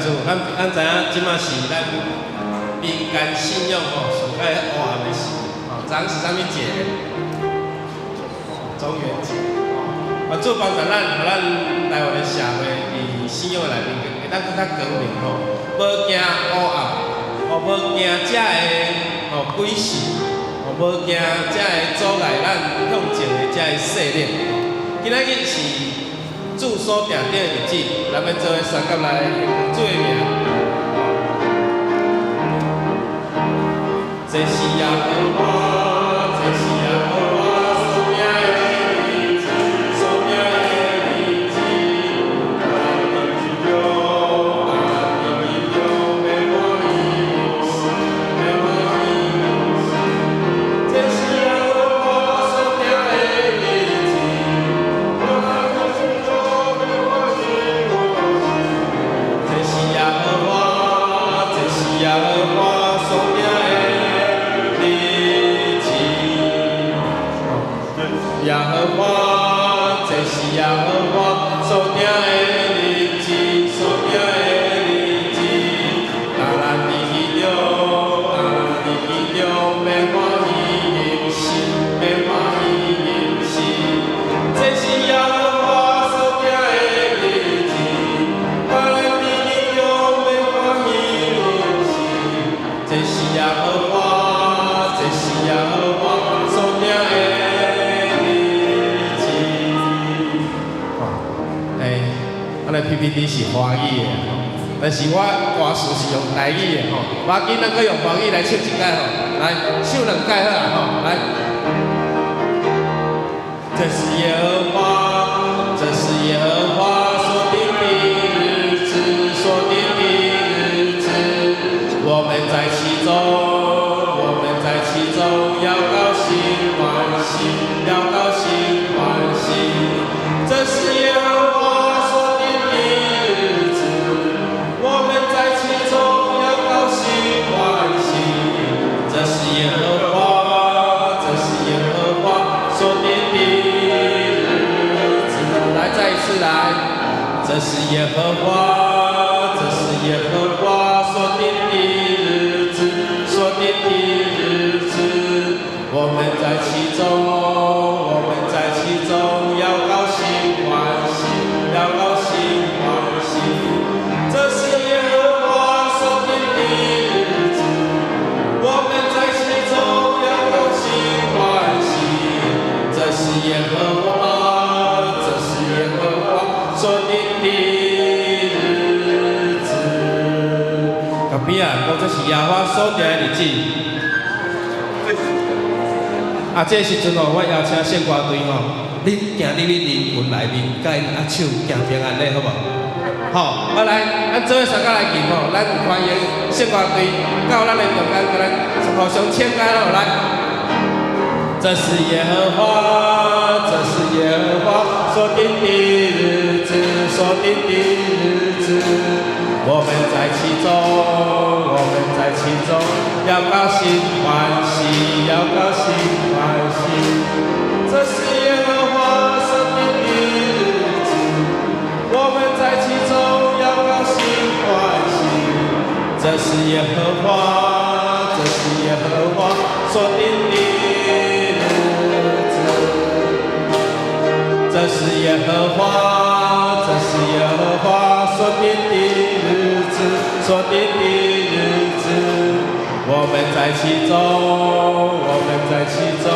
主，咱知影這馬是咱民間信仰吼上蓋黑暗的時，吼，昨昏是啥物節？中元節。吼，願主幫助咱，予咱台灣的社會佇信仰內面會當閣較光明吼，無驚黑暗，吼，無驚這个吼鬼神，吼，無驚這个阻礙咱向前的這个勢力。今仔日是主所定的日子，咱欲做伙宣告來主的名。這是耶和華，這是耶和華所定的日子，所定的日子。咱佇其中，咱佇其中，欲歡喜迎神，欲歡喜迎神。這是耶和華所定的日子，咱佇其中，欲歡喜歡喜。這是耶和華，這是耶和華所定的日子。耶和華，這是耶和華所定的日子，所定的日子。當咱佇其中，當咱佇其中，欲歡喜迎神，欲歡喜迎神。這是耶和華所定的日子，當咱佇其中，欲歡喜迎神。這是耶和華，這是耶和華所定的日子。欸，咱的 PPT 是華語的，但是我歌詞是用台語的吼。無要緊，咱閣用華語來唱一擺吼，來唱兩擺好啊吼，來。這是耶和華，這是耶和華所定的日子，所定的日子，我們在其中，我們在其中要高興歡喜，要高興歡喜。這是耶和華所定的日子，我們在其中要高興歡喜。這是耶和華，這是耶和華所定的日子。來，再一次來，這是耶和華，這是耶和華所定的日子，所定的日子。我們在其中，我們在其中要高興歡喜，要高興歡喜。這是耶和華所定的日子，我們在其中要高興歡喜。這是耶和華，這是耶和華所定的日子。共邊仔講，這是耶和華所定的日子。啊，這個時陣吼，我邀請聖歌隊吼，恁行入去人群內面，共𪜶握手行平安禮，好無？好，啊來，咱做伙三個來敬吼，咱歡迎聖歌隊到咱的中間，共咱互相請安吼，來。這是耶和華，這是耶和華所定的日子，所定的日子，我們在其中，我們在其中，要高興歡喜，要高興歡喜。這是耶和華所定的日子，我們在其中要高興歡喜。這是耶和華，這是耶和華所定的日子。這是耶和華，這是耶和華所定的日子，所定的日子。我們在其中，我們在其中，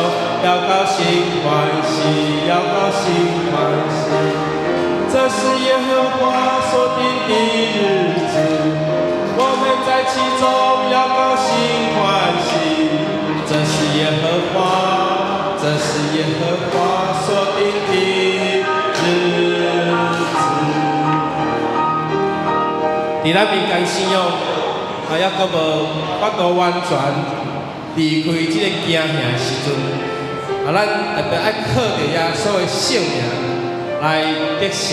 要高興歡喜，要高興歡喜。這是耶和華所定的日子，我們在其中要高興歡喜。這是耶和華，這是耶和華所定的日子。佇咱民間信仰，啊，猶閣無法度完全離開這个驚嚇的時陣，啊，咱特別愛靠著耶穌的聖名來得勝。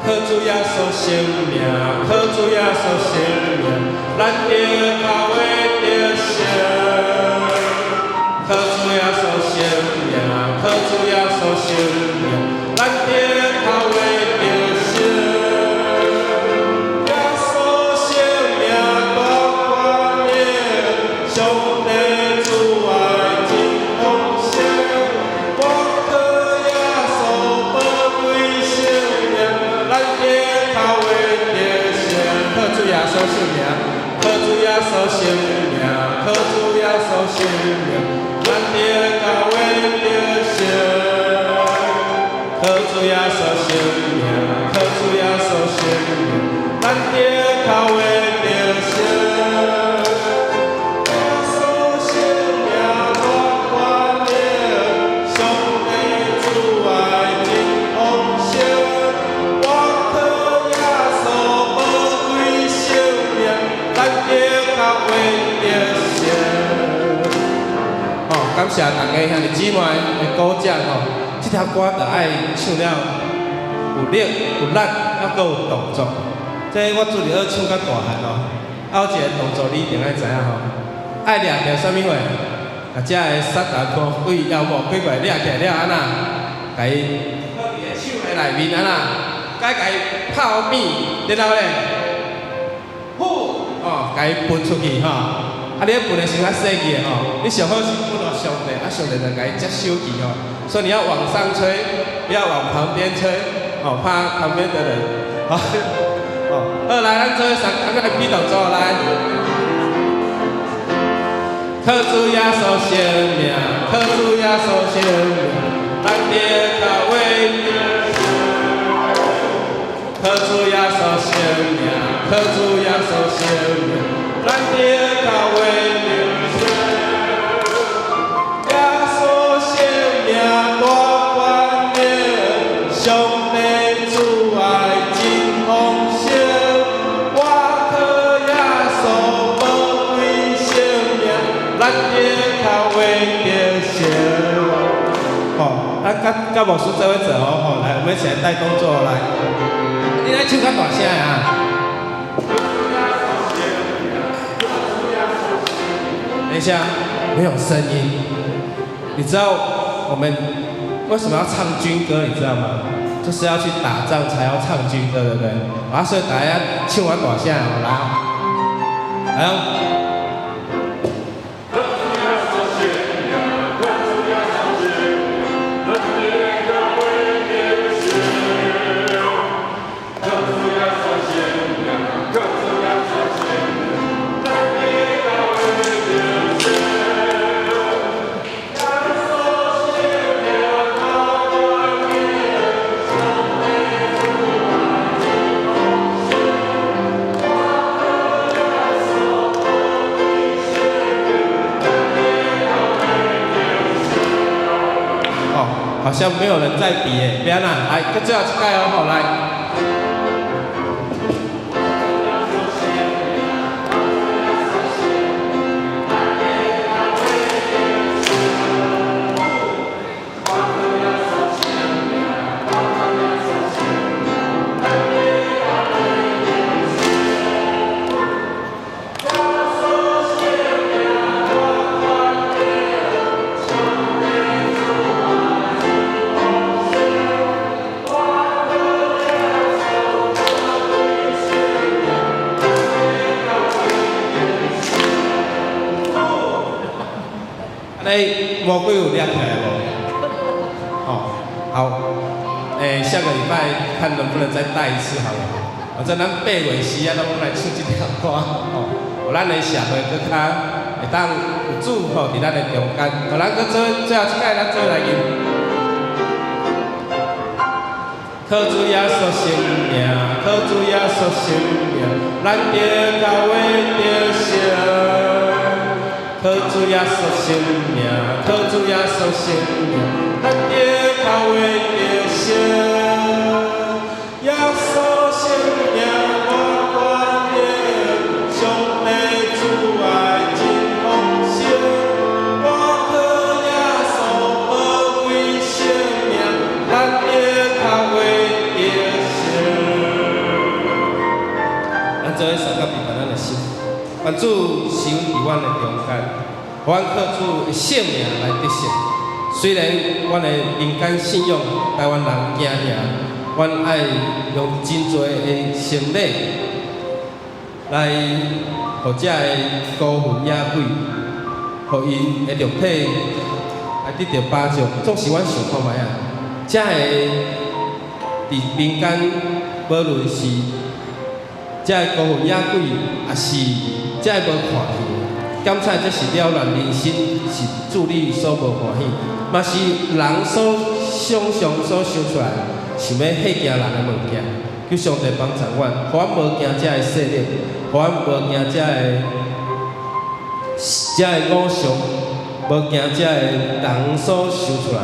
靠主耶穌聖名，靠主耶穌聖名，咱得到的得勝。靠主耶耶穌聖名，靠主耶穌聖名，咱得靠會得勝。耶穌聖名大權能，上帝慈愛真豐盛。我靠耶穌寶貴生命，咱得靠會得勝。靠主耶穌聖名，靠主耶穌聖名，靠主耶穌聖名，咱得靠會得勝。靠主耶穌聖名，靠主耶穌聖名，咱得靠會得勝。耶穌聖名大權能，上帝慈愛真豐盛。我靠耶穌寶貴生命，咱得靠會得勝。哦，感謝大家兄弟姊妹的鼓掌吼，這條歌就愛唱了有力有力，猶閣有動作。這我主日學唱較大漢哦，啊有一個動作你一定愛知影吼，愛掠著啥物貨？啊，這个撒旦魔鬼妖魔鬼怪掠起來了按怎？共伊放佇个手的內面按怎？該共伊拍扁，然後咧，呼，哦，共伊噴出去吼。啊，你咧噴的時較細氣的吼，你上好是噴予上帝，啊上帝就共伊接收去吼。所以你要往上吹，不要往旁邊吹，哦，怕旁邊的人。好，哦，好來，咱做三，咱來比動作來。靠主耶穌聖名，靠主耶穌聖名，咱得靠會得勝。靠主耶穌聖名，靠主耶穌聖名，咱得靠會得勝。耶穌聖名大權能，上帝慈愛真豐盛。我靠耶穌寶貴生命，咱得靠會得勝。哦，啊，佮佮牧師做伙做哦，吼，來，我們一起來帶動作來。你來唱較大聲啊！等一下，沒有聲音。你知道我們為什麼要唱軍歌？你知道嗎？就是要去打仗才要唱軍歌，對不對？啊，所以大家唱完大聲，來，來哦。好像沒有人在比耶，別啦，來，閣最後一擺哦，好來。按呢魔鬼有掠起來無？哦，好，下個禮拜看能不能再帶一次好了。反正咱8月時啊，攏來唱這條歌，哦，予咱的社會閣較會當有主吼，佇咱的中間。予咱閣做最後一擺，咱做來吟。靠主耶穌聖名，靠主耶穌聖名，咱得教會得勝。靠主耶穌聖名，靠主耶穌聖名，咱得教會得勝。耶穌聖名大權能，上帝慈愛真豐盛。我靠耶穌寶貴生命，咱得教會得勝。咱做伙相佮閉咱的心，願主時佇阮的中間，予阮靠主的聖名來得勝。雖然阮的民間信仰，台灣人驚嚇，阮愛用真濟的神禮來予遮的孤魂野鬼，予𪜶的肉體來得著保障。總是阮想看覓啊，遮的佇民間，無論是遮的孤魂野鬼，抑是遮的無看見，檢查這是擾亂人心，是主你所無歡喜，嘛是人所想象所想出來，想欲嚇驚人的物件。求上帝幫助阮，予阮無驚遮的勢力，予阮無驚遮的偶像，無驚遮的人所想出來，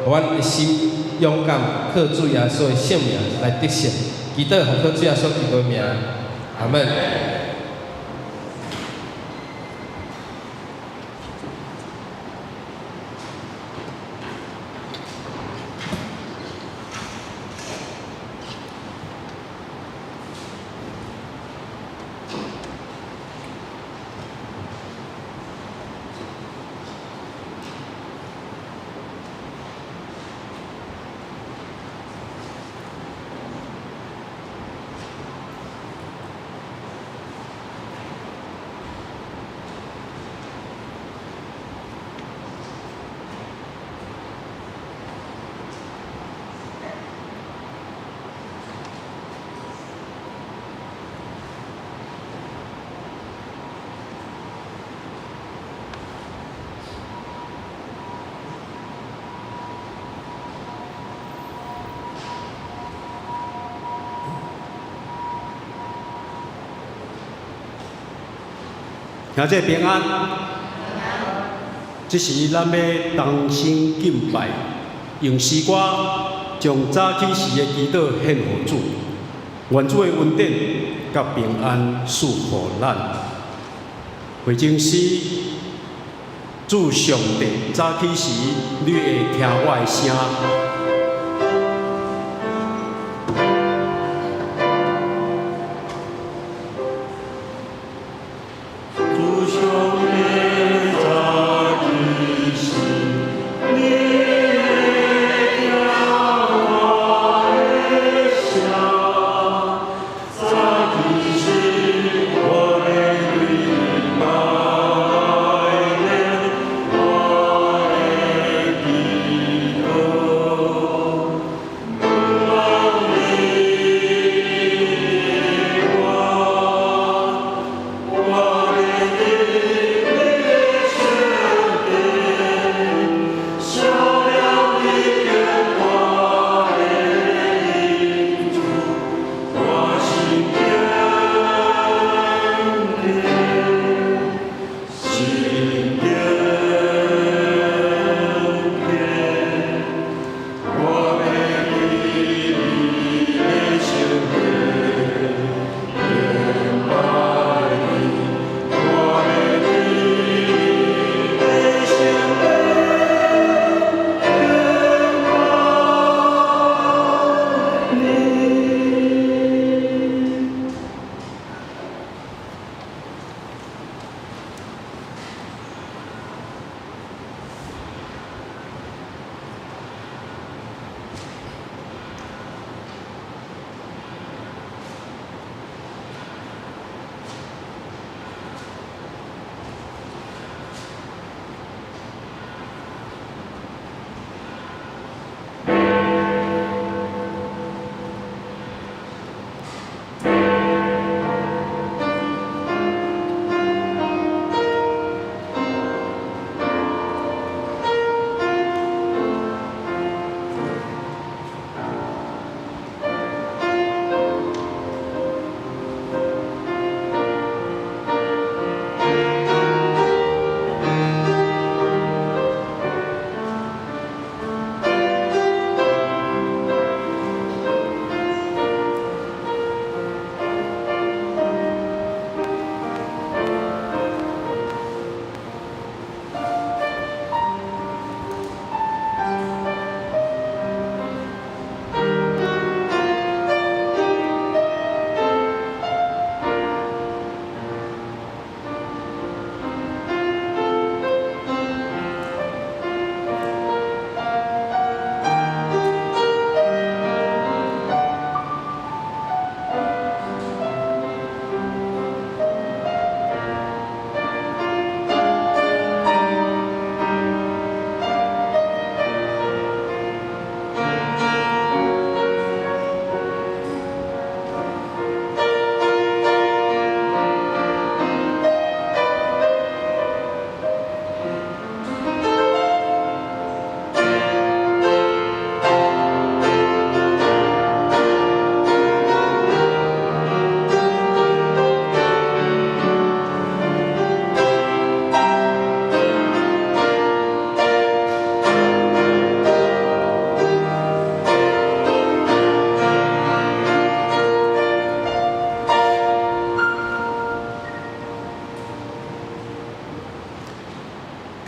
予阮的心勇敢，靠主耶穌的聖名來得勝。祈禱奉靠主耶穌基督的名，阿門。兄弟平安。這時咱欲同心敬拜，用詩歌將早起時的祈禱獻予主，願主的恩典佮平安賜予咱。回正詩，主上帝，早起時你會聽我的聲。主上帝早起時，你會聽我的聲。早起時，我會對你拜念，我的祈禱。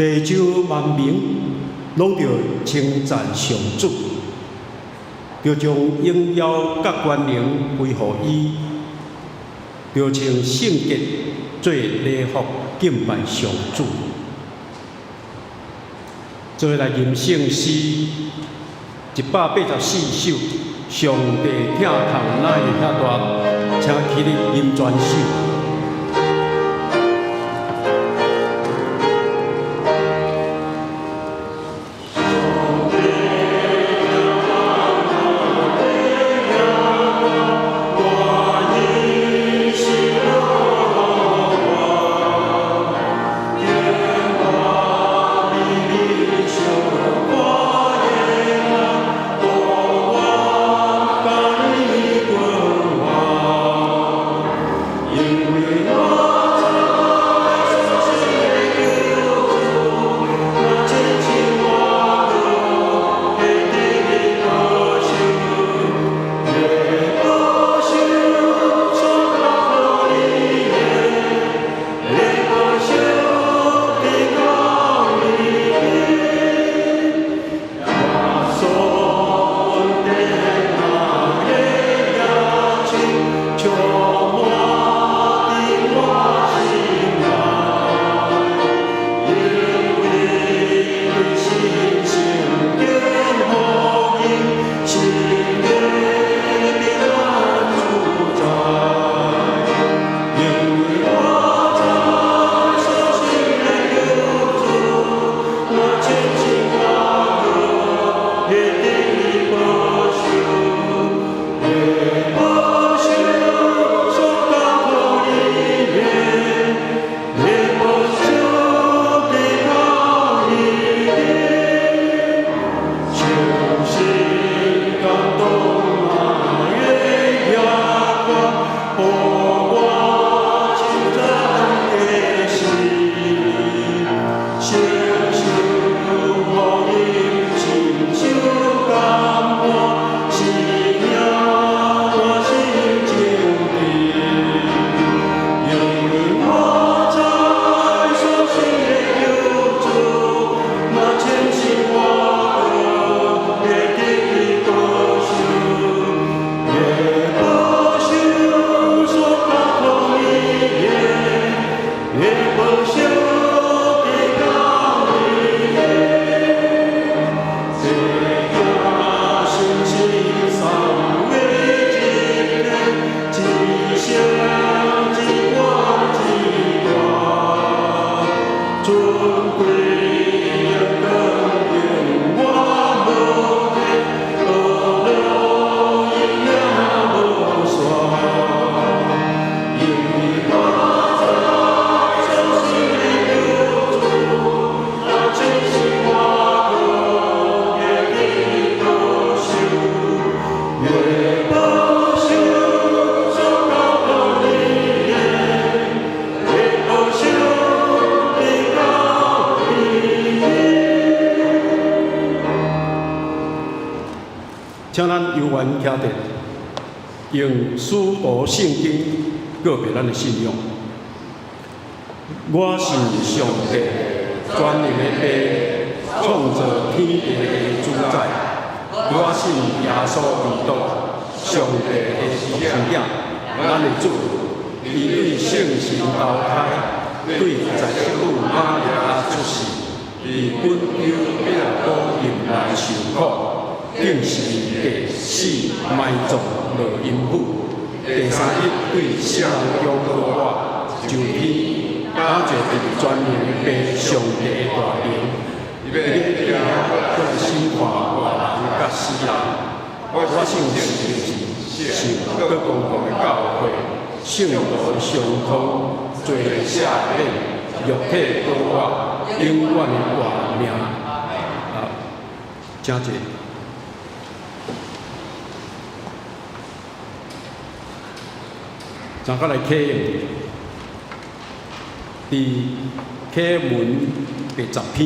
地上萬民攏著稱讚上主，著將榮耀佮權能歸予伊，著穿聖潔做禮服敬拜上主。做伙來吟聖詩184首，上帝疼痛哪會遐大？請起立吟全首。請咱猶原徛佇，用使徒聖經告白咱的信仰。我信上帝，全能的父，創造天地的主宰。我信耶穌基督，上帝的獨生囝，咱的主。伊對聖神投胎，對在聖母瑪利亞出世，佇本丟彼拉多入內受苦，釘十字架死埋葬落陰府，第三日對死人中復活，上天，倚坐佇全能的父上帝的大能，伊欲佇遐閣來審判活人佮死人。我信聖神，受閣公共的教會，聖徒的相通，罪的赦免，肉體復活，永遠的活命。啊，請坐。咱閣來啟用，佇啟文第10篇，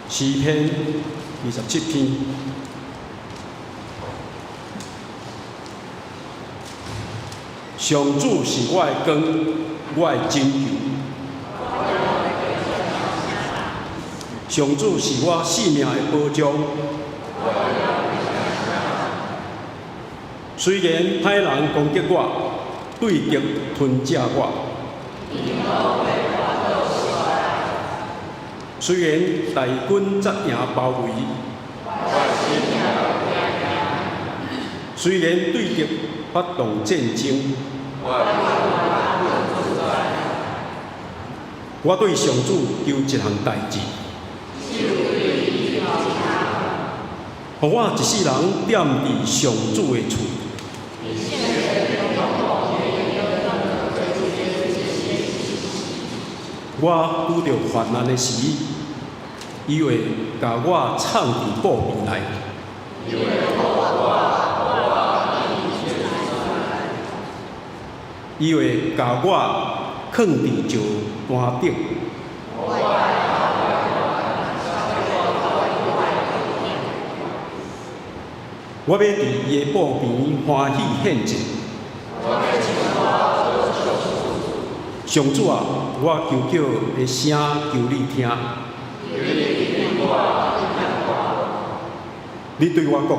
詩篇27篇。上主是我的光，我的拯救。上主是我性命的保障。雖然歹人攻擊我，對敵吞食我，雖然大軍紮營包圍，雖然對敵發動戰爭，我對上主求一項代誌，予我一世人踮佇上主的厝。我拄著患難的時，伊會共我藏佇寶瓶內。伊會共我囥佇石單頂。我欲佇伊的寶邊歡喜獻祭。上主啊，我求叫的聲求你聽。你對我講，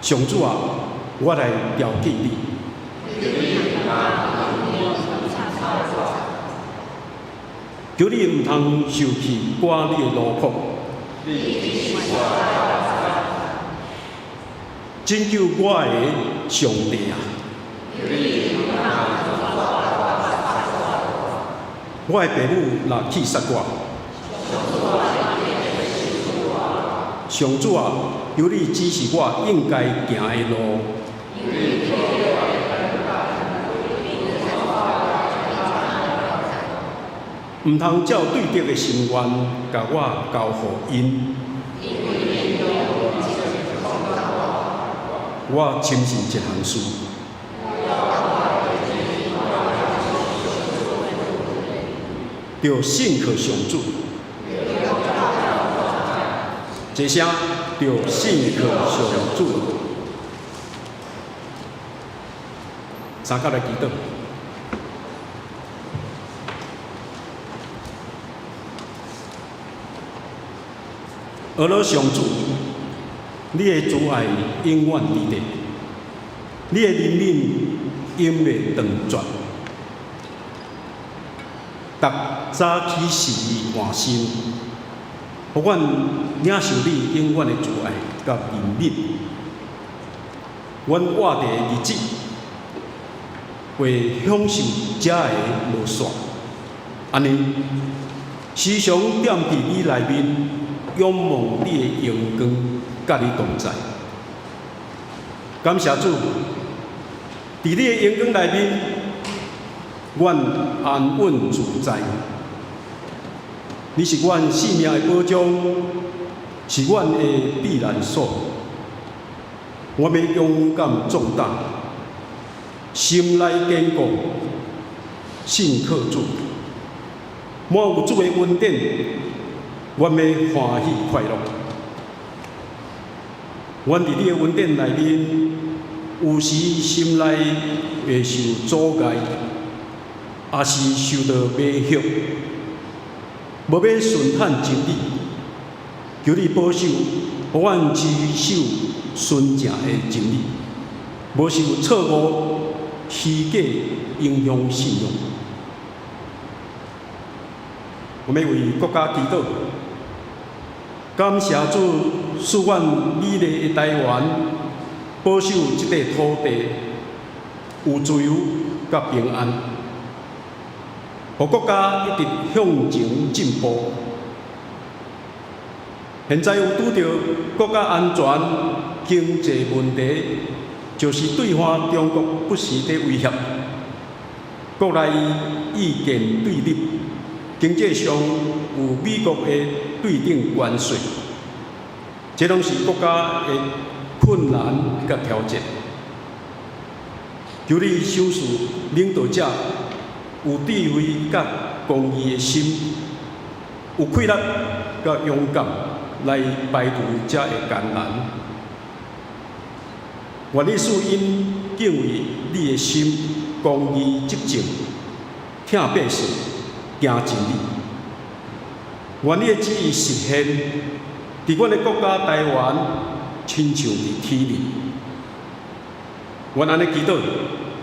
上主啊，我來調記你。求你毋通受氣趕你的奴僕。拯救我的上帝啊！我的爸母若棄殺我，上主啊，求你指示我應該行的路。毋通照對敵的心願，共我交予𪜶。我深信一項事，著信靠上主。齊聲，著信靠上主。三甲來祈禱。阿羅上主，你的慈愛永遠佇咧，你的憐憫永袂斷絕。逐早起時換新，予阮領受你永遠的慈愛佮憐憫。阮活佇的日子，會享受這个無煞。按呢，時常踮佇你內面，仰望你的榮光，佮你同在。感謝主，佇你的榮光內面，阮安穩自在。你是阮性命的保障，是阮的避難所。我欲勇敢壯膽，心內堅固，信靠主。滿有主的恩典，阮欲歡喜快樂。阮佇你的恩典內面，有時心內會受阻礙，也是受到迷惑，無欲順趁真理。求你保守，予阮持守純正的真理，無受錯誤、虛假影響信仰。我欲為國家祈禱，感謝主賜阮美麗的台灣，保守這塊土地有自由佮平安，予國家一直向前進步。現在有拄著國家安全、經濟問題，就是對岸中國不時佇威脅，國內意見對立，經濟上有美國的對等關稅，這攏是國家的困難佮挑戰。求你賞賜領導者有智慧佮公義的心，有氣力佮勇敢來排除這个艱難。願你賜𪜶敬畏你的心，公義執政，疼百姓，行真理。願你的旨意實現，佇阮的國家台灣，親像佇天頂。阮按呢祈禱，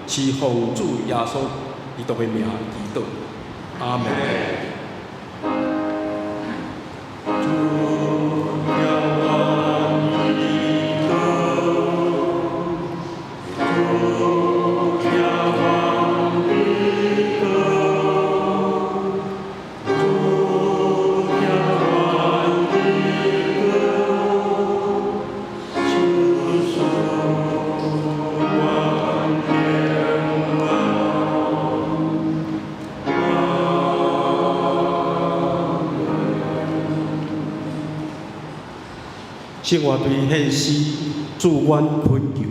是奉主耶穌基督的名祈禱，阿門。主聽阮祈禱，主聽阮祈禱，主聽阮祈禱，求賜阮平安。阿門。生活對獻詩，主阮懇求。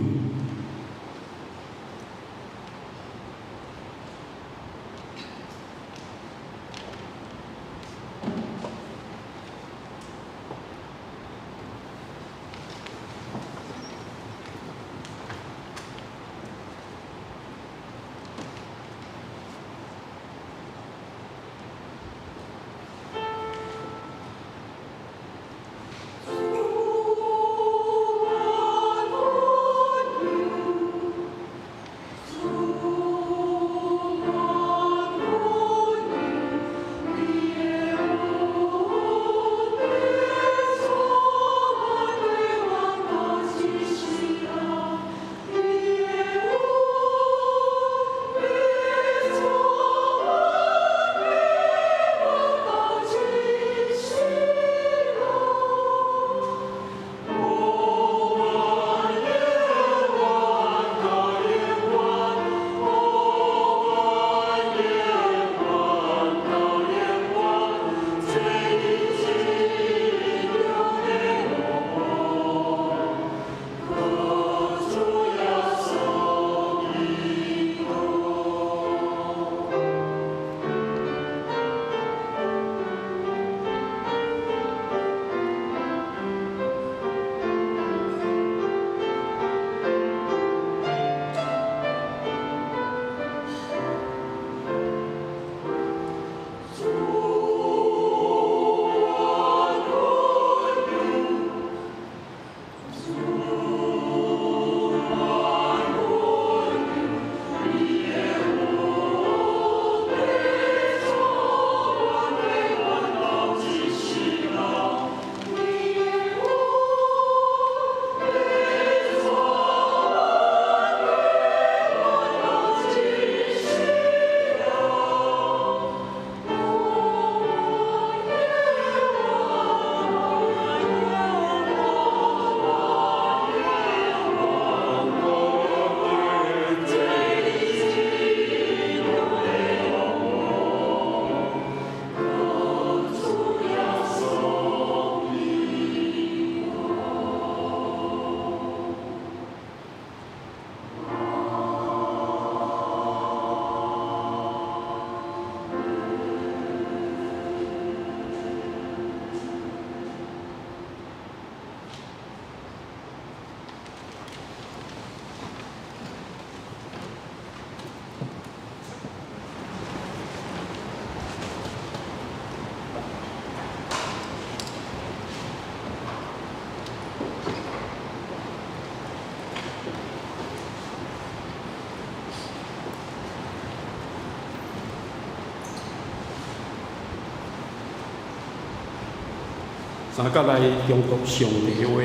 三甲來中國上帝話。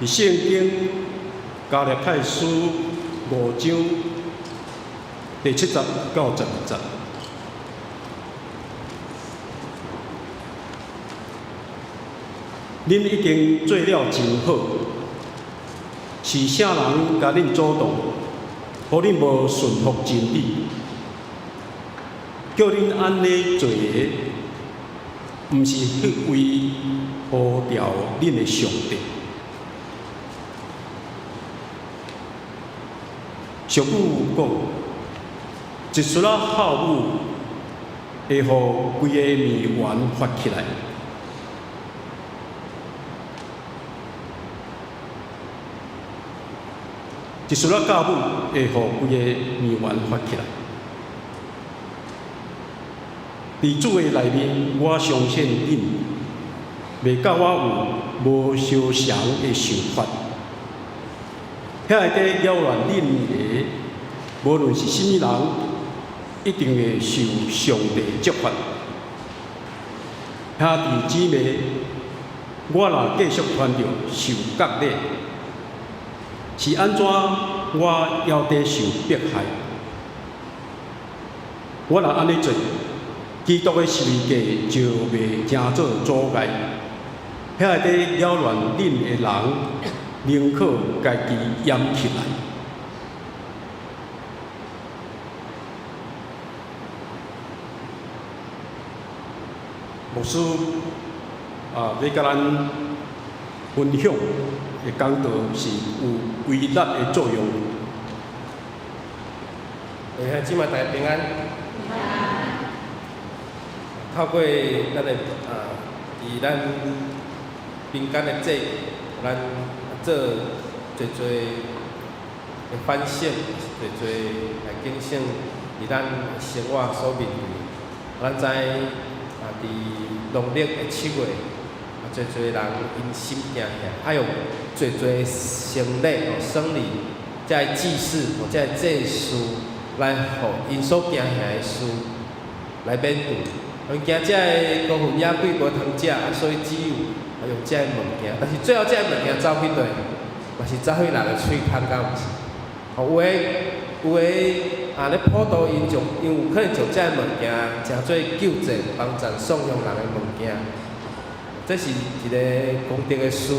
佇聖經加勒泰書五章第七節到十二節。恁已經做了真好，是啥人共恁阻擋，予恁無順服真理？叫恁按呢做的，毋是彼位呼召恁的上帝。俗語講，一撮仔酵母會予規个麵團發起來。一束仔酵母會予規个麵團發起來。佇主的內面，我相信恁，袂佮我有無相仝的想法。遐個佇擾亂恁的，無論是啥物人，一定會受上帝責罰。兄弟姊妹，我若繼續傳著受割禮，是按怎我猶佇受迫害？我若按呢做，基督的十字架就袂成做阻礙。遐個佇擾亂恁的人，寧可家己淹起來。牧師啊，欲佮咱分享的講道是有歸納的作用。兄弟姊妹大家平安。透過咱的啊，佇咱民間的祭，咱做濟濟的反省，濟濟來警醒，佇咱生活所面對。咱知啊，佇農曆的7月，啊，濟濟人𪜶心驚遐，愛用濟濟牲禮哦，牲禮，這个祭司或這个祭司來予𪜶所驚遐的事來免除。因驚這个孤魂野鬼無通食，啊，所以只有用這个物件。但是最後這个物件走去佗？嘛是走去人的喙空，敢毋是？哦，有的有的啊，咧普渡𪜶將，𪜶有可能將這个物件誠做救濟幫贊送予人的物件。這是一个功德的事。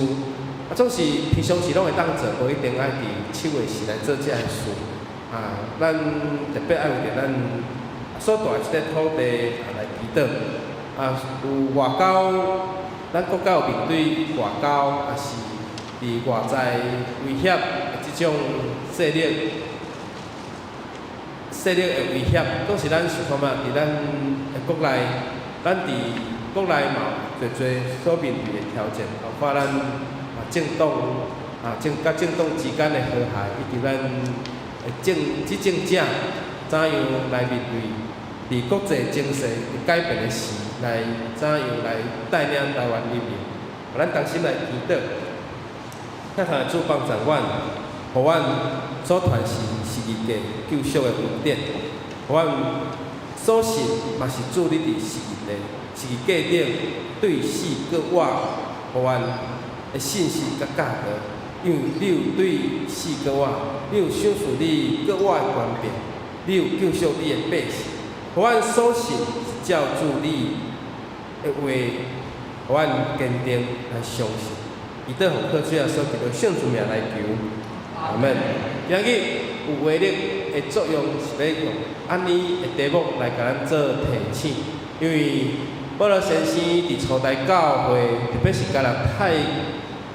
啊，總是平常時攏會當做，無一定愛佇7月時來做這个事。啊，咱特別愛為著咱所住的這个土地來祈禱。啊，有外交，咱國家有面對外交，抑是佇外在威脅的這種勢力，勢力的威脅，總是咱想看覓？佇咱的國內，咱佇國內嘛有濟濟所面對的挑戰，包括咱啊政黨啊政佮政黨之間的和諧，以及咱的政執政者怎樣來面對佇國際情勢改變的時，來怎樣來帶領台灣人民？咱同心來祈禱，天父的主幫助阮，予阮所傳是十字架救贖的恩典，予阮所信嘛是主你佇十字架頂對死閣活，予阮的信心佮教導，因為你有對死閣活，你有賞賜你閣活的權柄，你有救贖你的百姓，予阮所信是照主你的話，予阮堅定來相信。祈禱奉靠主耶穌基督聖主名來求，阿門。今日有話力的作用是欲用按呢的題目來共咱做提醒，因為保羅先生佇初代教會，特別是加拉太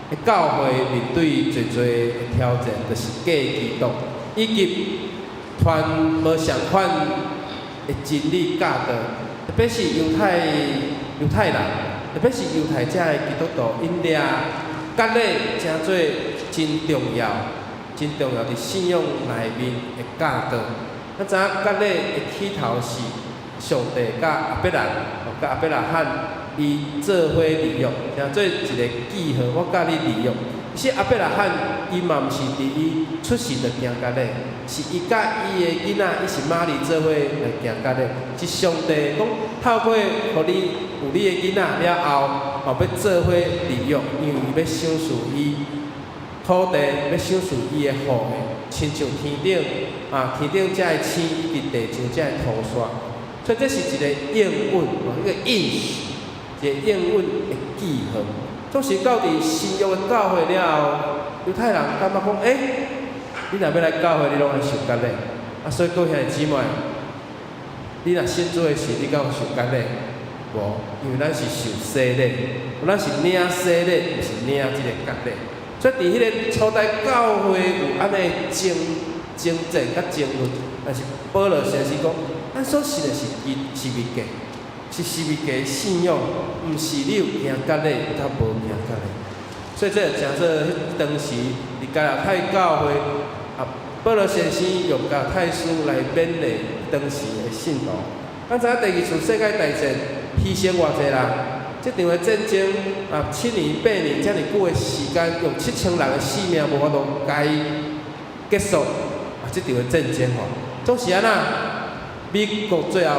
的教會，面對濟濟的挑戰，就是假基督，以及傳無相款的真理教導，特別是猶太人，特別是猶太這的基督徒，𪜶掠割禮誠做真重要、真重要佇信仰內面的教導。咱知影割禮的起頭是上帝佮亞伯蘭、佮亞伯拉罕伊做伙立約，誠做一个記號，我佮你立約。其實亞伯拉罕伊嘛毋是佇伊出世就行割禮，是伊佮伊的囡仔以實瑪利做伙來行割禮。是上帝講透過予你有你的囡仔了後，吼欲做伙立約，因為伊欲賞賜伊土地，欲賞賜伊的後裔，親像天頂啊，天頂這个星以及地上這个土沙。所以這是一個應允，一個應許，一個應允的記號。總是到佇新約的教會了後，猶太人感覺講：欸，你若欲來教會，你攏愛受割禮。啊，所以各位兄弟姊妹，你若信主的時，你敢有受割禮？無，因為咱是受洗禮，咱是領洗禮，毋是領這个割禮。所以佇彼个初代教會有按呢爭戰佮爭論，但是保羅先生講，咱所信的是伊十字架，是十字架信仰，毋是你有行割禮佮無行割禮。所以這就成做彼當時佇加拉太教會啊，保羅先生用加拉太書來勉勵當時的信徒。咱知影第二次世界大戰犧牲偌濟人，這場的戰爭啊，7年8年遮爾久的時間，用7000人的性命無法度共伊結束啊！這場的戰爭吼，總是按怎？美國最後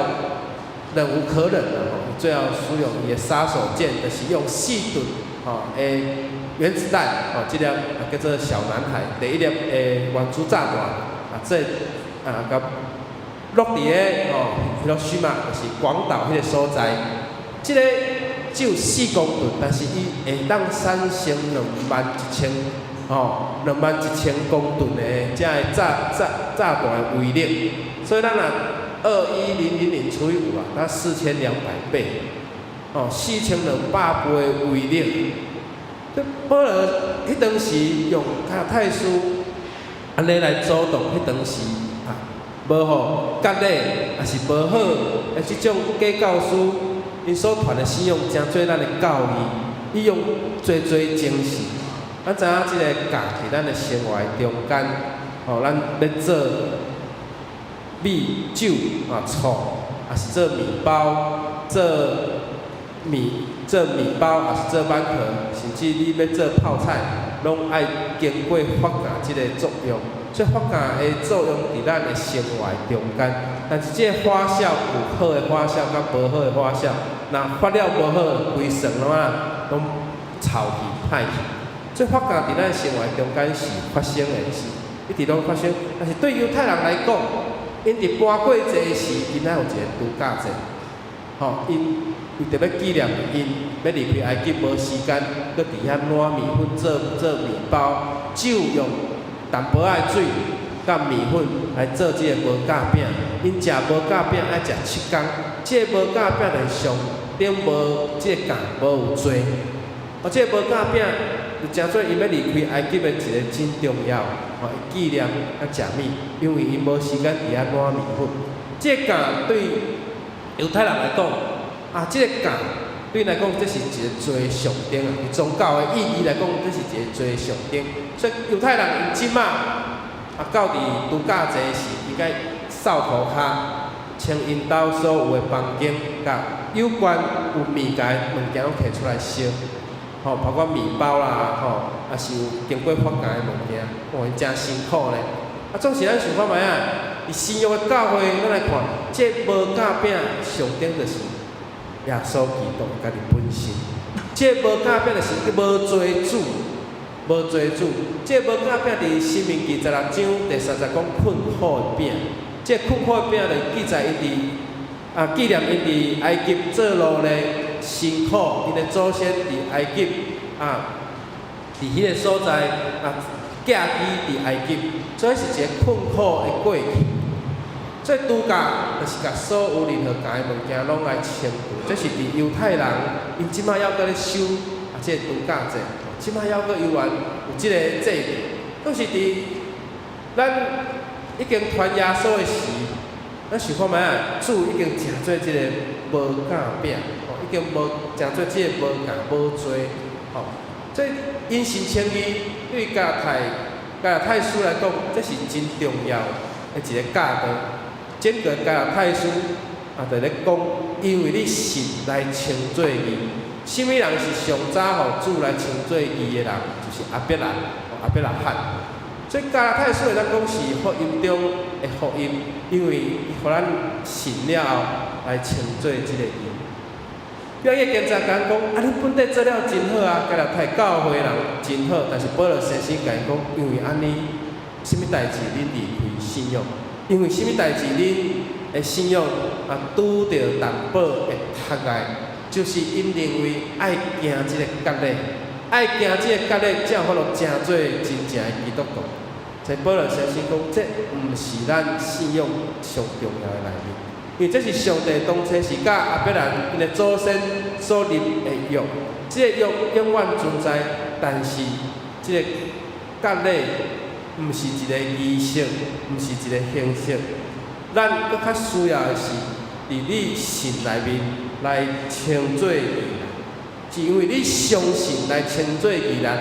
忍無可忍了吼，最後使用伊的殺手鐧，就是用4噸吼的原子彈吼，這粒啊叫做小男孩第一粒的原子炸彈啊，這啊共落佇咧吼 Hiroshima，就是廣島彼个所在。這个只有4公噸，但是伊會當產生21,000吼，21,000公噸的這个炸彈的威力。所以咱若21000除以5啊，它4200倍，哦，4200倍的威力。這保羅彼當時用加拉太書按呢來阻擋彼當時啊，無予割禮，抑是無好的這種假教師，𪜶所傳的信仰，成做咱的教義，伊用濟濟精神。咱知影這个酵佇咱的生活中間，吼，咱欲做米酒啊醋，抑是做麵包，做麵包，抑是做饅頭，甚至你欲做泡菜，攏愛經過發酵這个作用。所以發酵的作用佇咱的生活中間，但是這个發酵有好的發酵，佮無好的發酵。若發了無好，規床攏啊攏臭去歹去。所以發酵佇咱生活中間是發生的，是一直攏發生。但是對猶太人來講，𪜶佇搬過節時，𪜶愛有一个度假節，吼，𪜶為著欲紀念𪜶欲離開埃及無時間，閣佇遐攑麵粉做麵包，只有用淡薄仔的水佮麵粉來做這个無酵餅。𪜶食無酵餅愛食7工，這个無酵餅就是上頂無這个酵無有做。哦，這个無酵餅就成做𪜶欲離開埃及的一个真重要吼紀念佮食物，因為𪜶無時間佇遐攑麵粉。這个酵對猶太人來講，啊，這个酵對𪜶來講，這是一个罪的象徵啊！佇宗教的意義來講，這是一個罪的象徵。所以猶太人𪜶這馬啊，到佇度假節時，應該掃塗跤，清𪜶兜所有的房間，共有關有物件的物件攏提出來燒，吼，包括麵包啦，吼，抑是有經過發酵的物件，哇，𪜶誠辛苦呢。啊，總是咱想看覓啊？佇新約的教會，咱來看，這個無酵餅象徵就是耶穌基督家己本身。這個無酵餅就是無罪主，無罪主。這個無酵餅佇申命記16章第30節講困苦的餅。這個困苦的餅就記載𪜶佇啊紀念𪜶佇埃及做奴隸辛苦，𪜶的祖先佇埃及啊，佇彼個所在啊，寄居佇埃及，所以是一个困苦的過去。所以除酵就是共所有任何酵的物件攏來清除，這是佇猶太人，𪜶這馬猶閣咧守啊，這个除酵節，這馬猶閣猶原有這个祭祀，都是佇咱已經傳耶穌的時，咱想看覓啊？主已經成做這个無酵餅，吼，已經無成做這个無酵無罪，吼。所以因信稱義對加拉太書來講，這是真重要的一個教導。整個加拉太書啊，就咧講，因為你信來稱做義。啥物人是上早予主來稱做義的人？就是亞伯蘭，亞伯拉罕。所以加拉太書會當講是福音中的福音，因為伊予咱信了後來稱做這个義。約翰經常講，啊，恁本底做了真好啊，加拉太教會人真好，但是保羅先生共𪜶講，因為按呢，啥物代誌恁離開信仰？因為啥物代誌恁的信仰啊拄著淡薄的窒礙，就是𪜶認為愛行這个割禮，愛行這个割禮，才有法度成做真正的基督徒。所以保羅先生講，這毋是咱信仰上重要的內面，因為這是上帝當初是佮亞伯蘭𪜶的祖先所立的約，這个約永遠存在，但是這个割禮毋是一個儀式，毋是一個形式。咱閣較需要的是，佇你信內面來稱做義人，是因為你相信來稱做義人，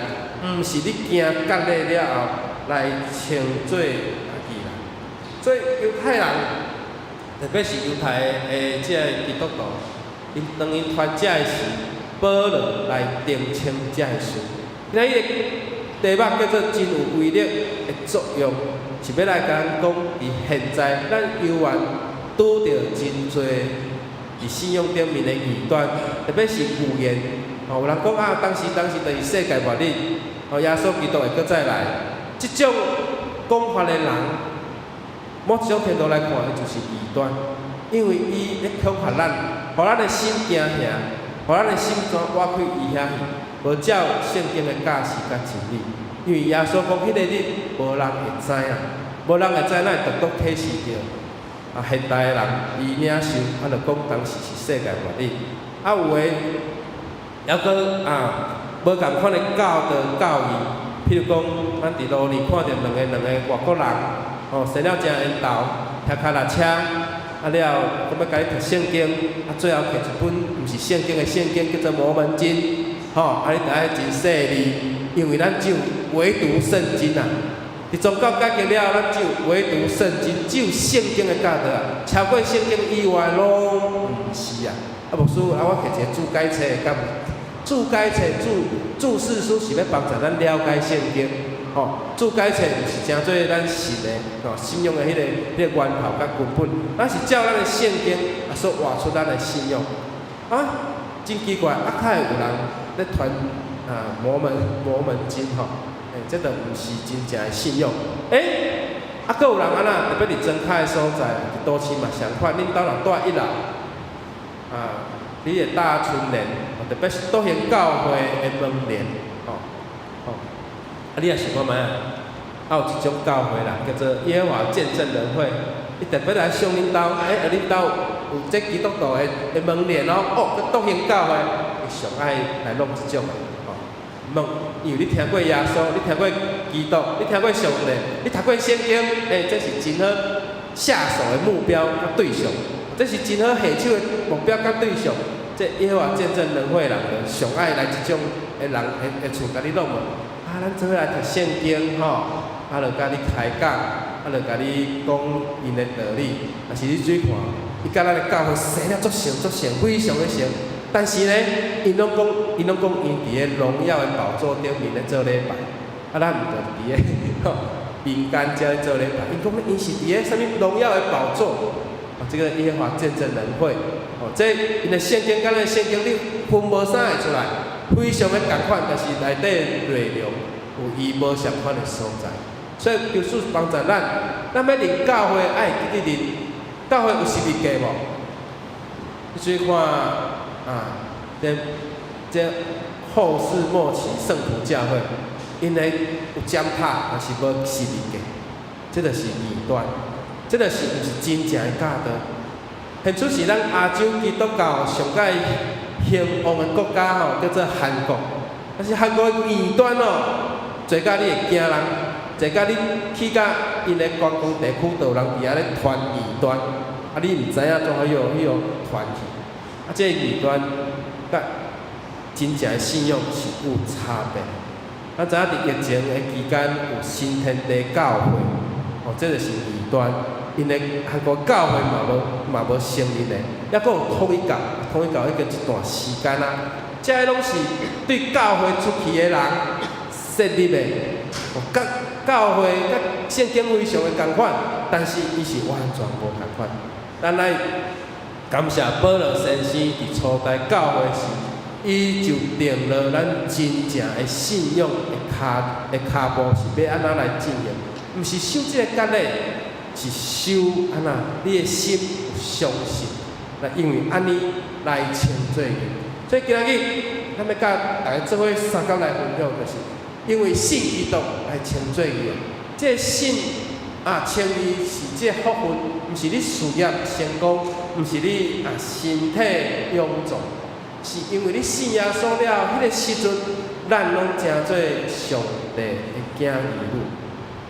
毋是你行割禮了後來稱做所以猶太人，特別是猶太的這個基督徒，𪜶當𪜶傳這个時，保羅來澄清這个事。今仔日題目叫做真有威力的作用，是欲來共咱講，佇現在咱猶原拄著真濟佇信仰頂面的異端，特別是預言。吼，有人講啊，當時當時就是世界末日，吼，耶穌基督會閣再來。這種講法的人，某一種程度來看，伊就是異端，因為伊咧恐嚇咱，予咱的心驚嚇，予咱的心肝倚去伊遐去，無照聖經的教示佮真理。因為耶穌講，彼个日無人會知影，無人會知，咱會獨獨啟示著。啊，現代的人伊領受，啊，就講當時是世界末日。啊，有的猶閣啊，無仝款的教導教義，譬如講，咱佇路裡看著兩个外國人，吼，生了誠緣投，騎跤踏車，啊了，閣欲共你讀聖經，啊最後摕一本毋是聖經的聖經，叫做摩門經，吼，啊你著愛真細膩，因為咱只有唯獨聖經啊。佇宗教改革了後，咱只有唯獨聖經，只有聖經的教導啊，超過聖經以外攏毋是啊。啊，牧師，啊我摕一个注解冊，敢有？注解冊注釋書是欲幫助咱了解聖經，吼。注解冊毋是成做咱信的，吼，信仰的彼个源頭佮根本，咱是照咱的聖經啊所活出咱的信仰。啊，真奇怪，啊，較會有人咧傳啊摩門經吼，欸，這就毋是真正的信仰。欸，啊，閣有人按怎？特別佇莊跤的所在，佇都市嘛相款，恁兜若住一樓，啊，你會搭春聯，特別是篤行教會的門簾，吼，吼，啊，你也想看覓啊？啊，有一種教會啦，叫做耶和華見證人會，伊特別來上恁兜，欸，啊，恁兜有這基督徒的門簾哦，哦，閣篤行教會，伊上愛來弄這種的，吼，問，因為你聽過耶穌，你聽過基督，你聽過上帝，你讀過聖經，欸，這是真好下手的目標佮對象，這是真好下手的目標佮對象。這耶和華見證人會人就上愛來這種的人的厝，共你弄無？啊，咱做伙來讀聖經吼，啊，就共你開講，啊，就共你講𪜶的道理。但是你注意看，伊佮咱的教會生了足像足像，非常的像。但是呢，𪜶攏講，𪜶佇个榮耀的寶座頂面咧做禮拜，啊，咱毋就佇个民間遮咧做禮拜。𪜶講𪜶是佇个啥物榮耀的寶座？哦，這個耶和華見證人會，哦，這𪜶的聖經佮咱的聖經你分無啥會出來，非常的仝款，但是內底內容有伊無相款的所在。所以求主幫助咱，咱欲入教會愛記得入教會有十字架無？你注意看啊，這後世末期聖徒教會，𪜶的有尖塔，但是無十字架，這就是異端，這就是毋是真正的教導。現此時咱亞洲基督教上蓋興旺的國家吼，叫做韓國。但是韓國的異端哦，濟甲你會驚人，濟甲你去到𪜶的觀光地區，就有人佇遐咧傳異端，啊，你毋知影怎予傳去。啊，這個異端佮真正的信仰是有差別。咱知影佇疫情的期間有新天地教會，哦，這就是異端。𪜶的韓國教會嘛無承認的，抑閣有統一教，統一教已經一段時間啊。這个攏是對教會出去的人設立的，哦，佮教會佮聖經非常的仝款，但是伊是完全無仝款。咱來感謝保羅先生佇初代教會時，伊就定落咱真正的信仰的跤步是欲按怎來進行，毋是守這个割禮，是守按怎你的心有相信，來因為按呢來稱做義。所以今仔日咱欲佮大家做伙相共來分享，就是因為信基督來稱做義的。這個信啊，稱義是這個福分，毋是你事業成功，毋是你啊身體臃腫，是因為你信耶穌了，彼個時陣，咱攏成做上帝的囝兒女。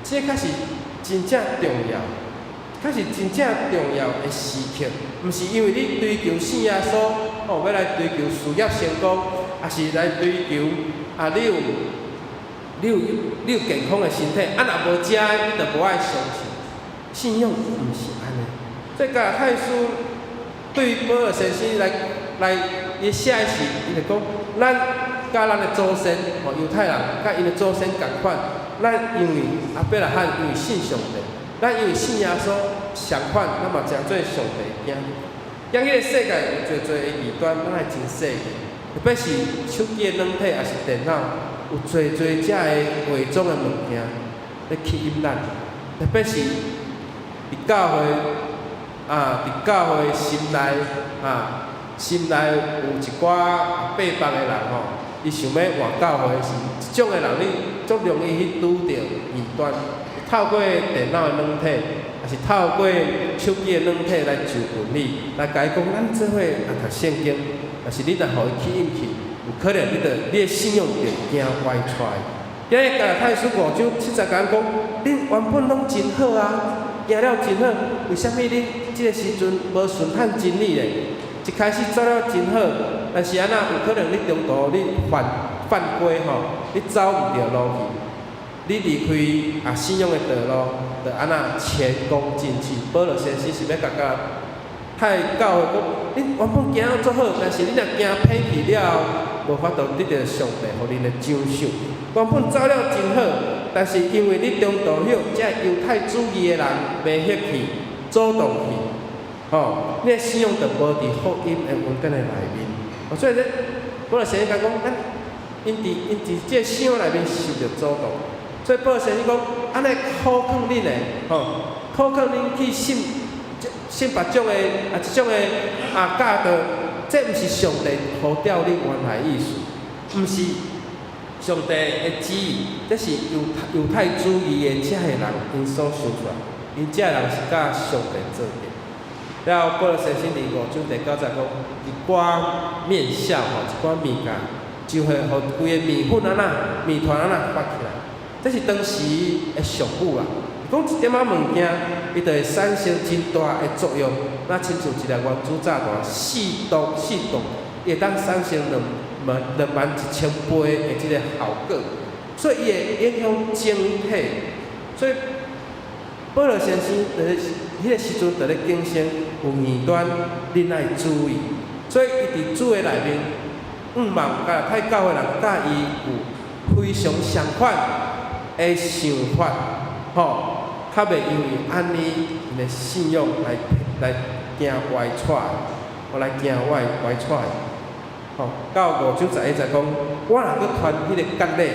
這較是真正重要，較是真正重要的時刻，毋是因為你追求信耶穌，哦，欲來追求事業成功，抑是來追求啊，你有健康的身體，啊，若無這，你就無愛相信。信仰毋是按呢。所以加拉太書對保羅先生來來伊寫的時，伊就講：咱佮咱的祖先，吼猶太人，佮𪜶的祖先仝款，咱因為亞伯拉罕因為信上帝，咱因為信耶穌相款，咱嘛成做上帝的囝。今日個世界有濟濟的異端，咱愛真細膩，特別是手機的軟體，抑是電腦，有濟濟遮的偽裝的物件咧吸引咱，特別是佇教會啊，佇教會心內啊，心內有一寡八方的人吼，伊想欲換教會時，這種的人你足容易去拄著異端，透過電腦的軟體，抑是透過手機的軟體來就近你，來共伊講，咱做伙來讀聖經，但是你若予伊吸引去，有可能你著你的信仰就行歪跩。今日加拉太書5章7節講，恁原本攏真好啊，行了真好，為啥物恁這个時陣無順趁真理咧？一開始走了真好，但是按怎有可能你中途你犯犯規吼，你走毋著路去，你離開啊信仰的道路，就按怎前功盡棄。保羅先生是欲共加拉太教會講，恁原本行了足好，但是恁若行偏去了後，無法度得著上帝予恁的獎賞。原本走了真好，但是因為你中途予這猶太主義的人迷惑去、阻擋去，吼，你的信仰就無佇福音的恩典的內面。所以咧，保羅先生講，咱𪜶佇這個信仰內面受著阻擋，所以保羅先生講，按呢苦勸恁的，吼，苦勸恁去信信別種的啊，這種的啊教導，這毋是上帝呼召恁原來意思，毋是上帝的旨意，這是猶太主義的這个人𪜶所想出來，𪜶這个人是佮上帝做對。了後，保羅先生佇5章第9節講，一寡麵酵吼，一寡物件，就會予規個麵粉按怎，麵團按怎發起來。這是當時的俗語啊。講一點仔物件，伊就會產生真大的作用。若親像一粒原子炸彈，四毒四毒，伊會當產生21,000倍的這个效果。所以伊會影響整體。所以保羅先生佇咧彼个時陣，佇咧警醒有異端，恁愛注意。所以伊佇主的內面，向望加拉太教會人佮伊有非常相款的想法，吼，較袂因為按呢𪜶的信仰來來行歪跩，或來行歪歪跩。吼，到5章11節講，我若閣傳彼个割禮，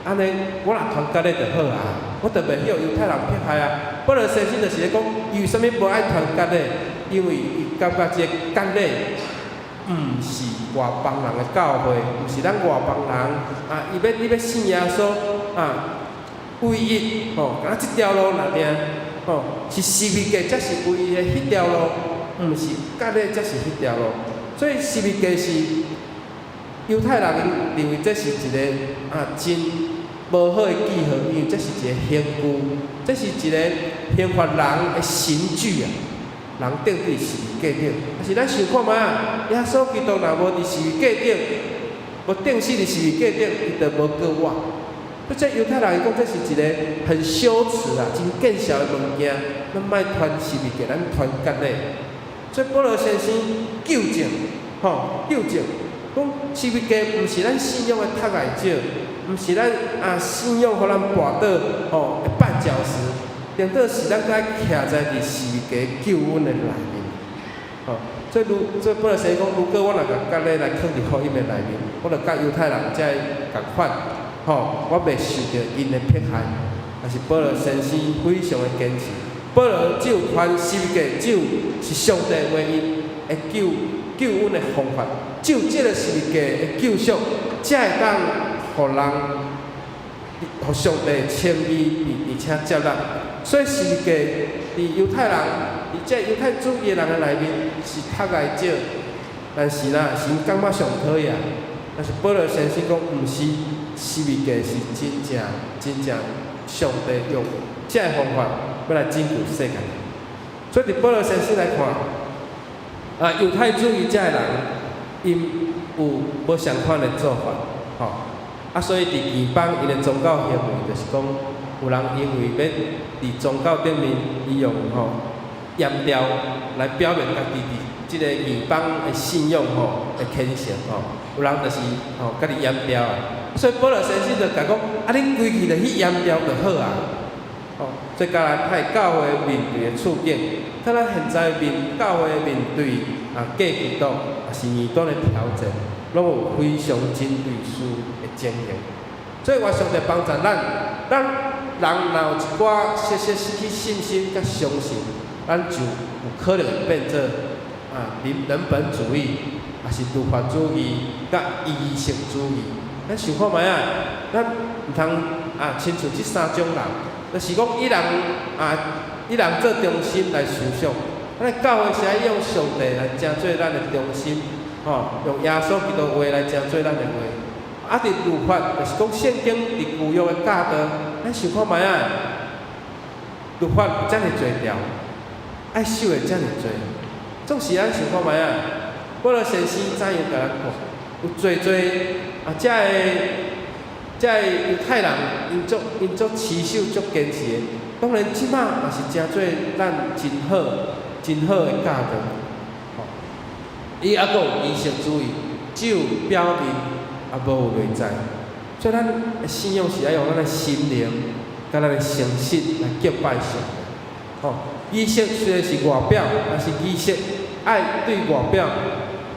按呢我若傳割禮就好啊，我就袂予猶太人迫害啊。保羅先生就是咧講，伊為啥物無愛傳割禮？因為伊感覺這個割禮毋是外邦人的教會，毋是咱外邦人啊！伊欲你欲信耶穌啊，唯一吼，敢若這條路爾爾吼，是十字架才是唯一的彼條路，毋是割禮才是彼條路。所以十字架是猶太人𪜶認為這是一个啊真無好的記號，因為這是一個刑具，這是一个刑罰人的刑具啊。人釘佇十字架頂，但是咱想看覓啊？耶穌基督若無佇十字架頂，無釘死佇十字架頂，伊就無救我。這猶太人伊講這是一个很羞恥啊、真見笑的物件，咱莫傳十字架，咱傳割禮。所以保羅先生糾正，吼糾正，講十字架毋是咱信仰的托礙者，毋是咱啊信仰予咱跋倒吼的絆腳石。顛倒是咱該徛在佇十字架救恩的內面，吼。所以如所以保羅先生講，如果我若共割禮來囥佇福音的內面，我就佮猶太人遮仝款，吼，我袂受著𪜶的迫害。但是保羅先生非常的堅持，保羅只有傳十字架，只有是上帝唯一的救救恩的方法，只有這个十字架的救贖，才會當予人，予上帝稱義，而且接納。所以十字架佇猶太人，佇這猶太主義的人的內面是托礙者，但是啦，是𪜶感覺上討厭。但是保羅先生講，毋是，十字架是真正真正上帝用這个方法欲來拯救世界。所以佇保羅先生來看，啊，猶太主義這个人，𪜶有無相款的做法，吼。啊，所以佇異邦𪜶的宗教行為，就是講，有人因為欲佇宗教頂面，伊用吼鹽調來表明家己佇這個異邦的信仰吼的虔誠吼。有人就是吼家己鹽調啊，所以保羅先生就共講：啊，恁規氣就去鹽調就好啊。吼，所以加拉太教會面對的處境，佮咱現在面教會面對啊過基督，也是異端的挑戰，攏有非常真類似的情形。所以願上帝幫助咱，咱人若有一寡小小失去信心佮相信，咱就有可能會變做啊人人本主義，也是律法主義佮儀式主義。咱想看覓啊？咱毋通啊，親像這三種人，就是講以人啊，以人做中心來思想。咱的教會是愛用上帝來成做咱的中心，吼，用耶穌基督話來成做咱的話。啊，佇律法，就是講聖經佇舊約的教導，咱想看覓啊？律法遮爾濟條，愛守的遮爾濟，總是咱想看覓啊？保羅先生怎樣共咱講？有濟濟啊，這个猶太人，𪜶足持守、足堅持的。當然，這擺嘛是誠做咱真好、真好的教導。吼，伊猶閣有儀式主義，只有表面，啊無有內在。所以咱的信仰是愛用咱的心靈、佮咱的誠實來敬拜上帝。吼，儀式雖然是外表，但是儀式愛對外表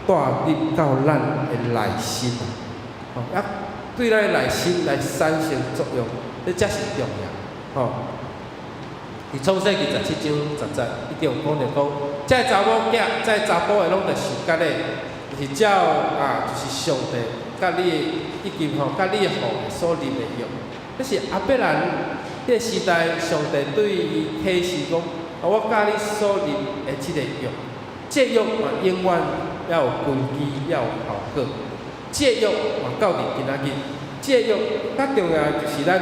帶入到咱的內心。吼，啊，對咱的內心來產生作用，這才是重要。吼，佇創世記17章10節，一定有講著講，這个查某囝，這个查埔的攏著受割禮，就是照啊，就是上帝佮你的以及吼，佮你的後裔所立的約。這是亞伯蘭彼個時代，上帝對伊啟示講：我佮你所立的這個約，這約嘛永遠猶有根基，猶有效果。這約嘛到佇今仔日，這約較重要的就是咱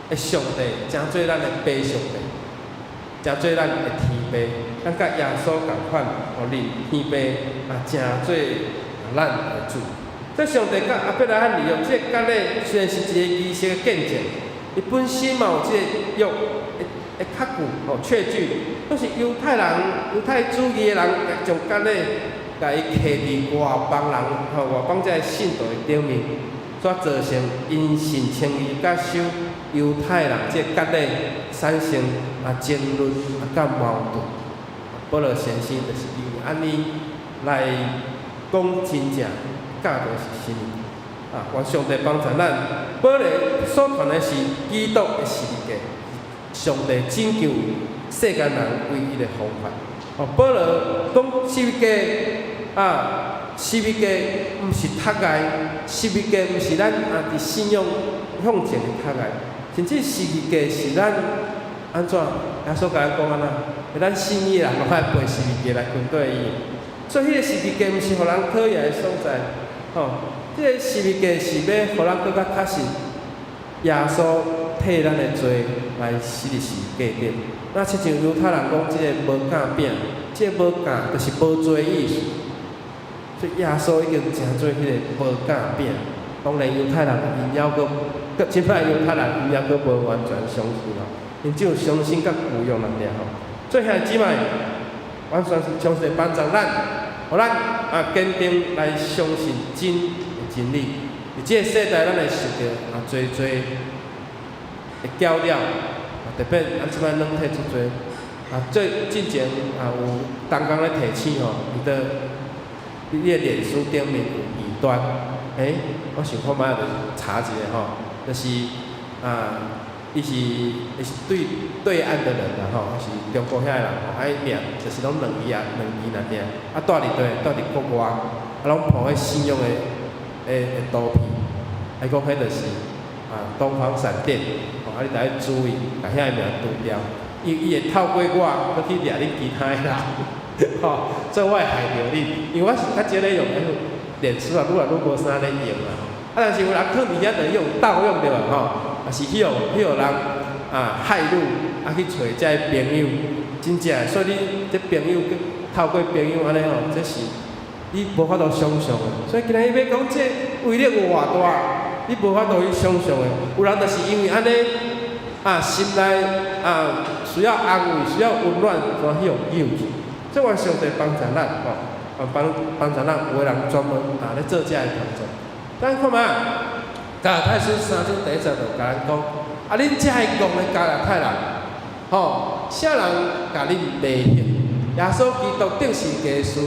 的上帝，成做咱的爸上帝，成做咱的天父，咱佮耶穌仝款，予恁天父啊，成做咱的主。這上帝佮亞伯拉罕立約，這個割禮雖然是一個儀式的見證，伊本身嘛有這個約的確據吼確據，都是猶太人、猶太主義的人將割禮共伊刻佇外邦人吼外邦這个信徒的頂面，煞造成𪜶信稱義佮守猶太人這個割禮產生啊爭論啊佮矛盾。保羅先生就是因為按呢來講真正教導是啥物啊？願上帝幫助咱。保羅所傳的是基督的十字架，上帝拯救世間人唯一的方法。哦，保羅講十字架啊，十字架毋是窒礙，十字架毋是咱啊佇信仰向前的窒礙，甚至十字架是咱按怎？耶穌共咱講按怎？咱信伊的人攏愛背十字架來跟綴伊。所以彼個十字架毋是予人討厭的所在，吼！這個十字架是欲予咱閣較確信耶穌替咱的罪來死佇十字架頂。那親像猶太人講，這個無酵餅，這個無酵就是無罪的意思。所以耶穌已經成做彼個無酵餅。當然猶太人𪜶猶閣，閣這擺猶太人𪜶猶閣無完全相信吼，𪜶只有相信佮舊約爾爾吼。所以兄弟姊妹，完全是上帝幫助咱，予咱啊堅定來相信真的真理。佇這個世代，咱會受著啊濟濟的攪擾，啊特別咱這擺軟體足濟，啊最進前啊有同工咧提醒吼，伊佇你的臉書頂面有異端，欸，我想看覓就查一下吼，就是啊，伊是對對岸的人啦吼，是中國遐的人吼，啊伊名就是攏兩字啊，兩字爾爾，啊蹛佇佗？蹛佇國外，啊攏鋪彼信仰的圖片，啊伊講彼就是啊東方閃電，吼啊你著愛注意，共遐个名除掉，伊伊會透過我，閣去掠恁其他的人，吼，所以我會害著你，因為我是較少咧用彼個臉書啊，愈來愈無啥咧用啊，啊但是有人囥佇遐就用盜用著啊吼，也是去予人啊害入，啊去揣這个朋友，真正的，所以你這朋友透過朋友按呢吼，這是你無法度想象的。所以今仔日欲講這威力有偌大，你無法度去想象的。有人就是因為按呢啊，啊，心內啊需要安慰、需要溫暖，就去予救去。這願上帝幫助咱吼，啊幫助咱有的人專門啊咧做這个工作。咱看覓啊？加拉太書三章第一節就共咱講，啊，恁這个戇的加拉太人，吼，啥人共恁迷惑？耶穌基督釘十字架的事，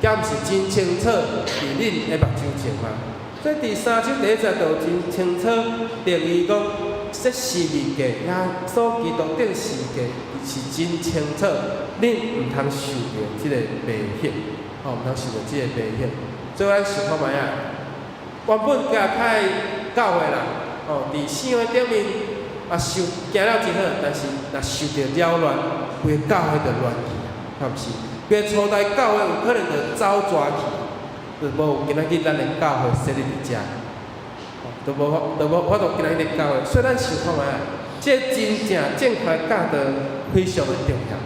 敢毋是真清楚佇恁的目睭前嗎？所以佇三章第一節就真清楚定義講，這十字架，耶穌基督釘十字架是真清楚，恁毋通受著這个迷惑，吼，毋通受著這个迷惑。所以咱想看覓啊？原本加拉太教會人，吼，佇信仰頂面啊，受行了真好，但是若受著擾亂，規个教會就亂去，敢毋是？規個初代教會有可能就走蛇去，就無今仔日咱的教會設立佇遮，就無法度今仔日的教會。所以咱想看覓啊？這個真正正確的教導非常的重要，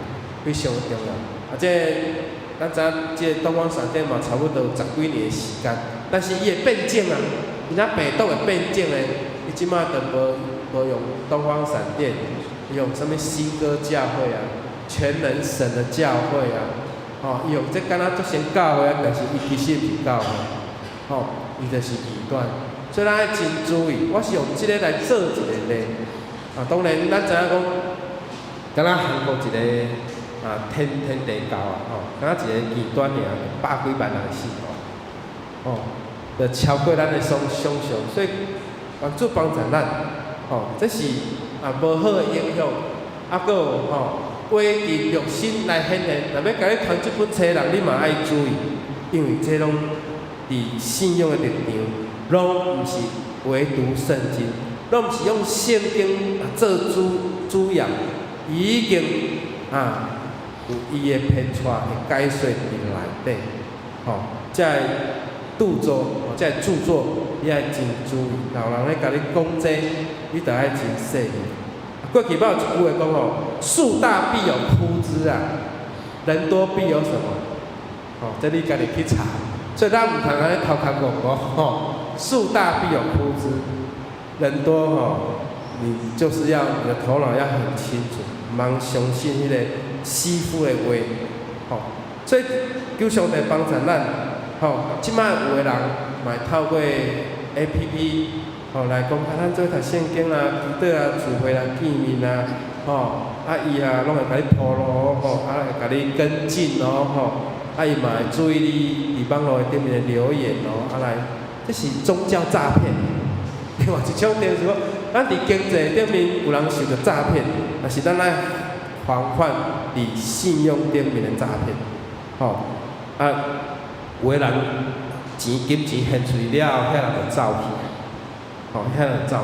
非常的重要。啊，這個咱知影，這個東方閃電嘛，差不多有十幾年的時間，但是伊會變種啊，伊若病毒會變種咧，伊這馬就無用東方閃電，用啥物新歌教會啊，全能神的教會啊，吼，伊用這敢若足像教會啊，但是伊其實毋是教會，吼，伊就是異端。所以咱愛真注意，我是用這個來做一個例。啊，當然咱知影講，敢若韓國一個啊天地教啊，吼，敢若一個異端爾，百幾萬人信徒，吼，就超過咱的想像，所以願主幫助咱，吼，這是啊無好的影響，啊，閣有吼，畫佇良心來顯現，若欲共你牽這本冊的人，你嘛愛注意，因為這攏佇信仰的立場，攏毋是唯獨聖經，攏毋是用聖經啊做主要，伊已經啊有伊的偏差的解說佇內底，吼，這个著作，你愛真注意，若有人咧共你講這個，你著愛真細膩。過去捌有一句話講吼，樹大必有枯枝啊，人多必有什麼？吼，這你家己去查。所以咱毋通按呢頭殼戇戇吼，樹大必有枯枝，人多吼，你就是要你的頭腦要很清楚，毋通相信彼個師傅的話，吼。所以求上帝幫助咱，吼，這擺有的人嘛會透過 APP，吼來講啊，咱做讀聖經啦、祈禱啊、聚會啦、見面啊，吼，啊伊啊攏會共你鋪路，吼，啊會共你跟進哦，吼，啊伊嘛會注意你佇網路頂面的留言哦，啊來，這是宗教詐騙。另外一種就是講，咱佇經濟頂面有人受著詐騙，但是咱愛防範佇信仰頂面的詐騙，吼，啊，有的人錢金錢獻出去了後，遐人就走去，吼，遐人走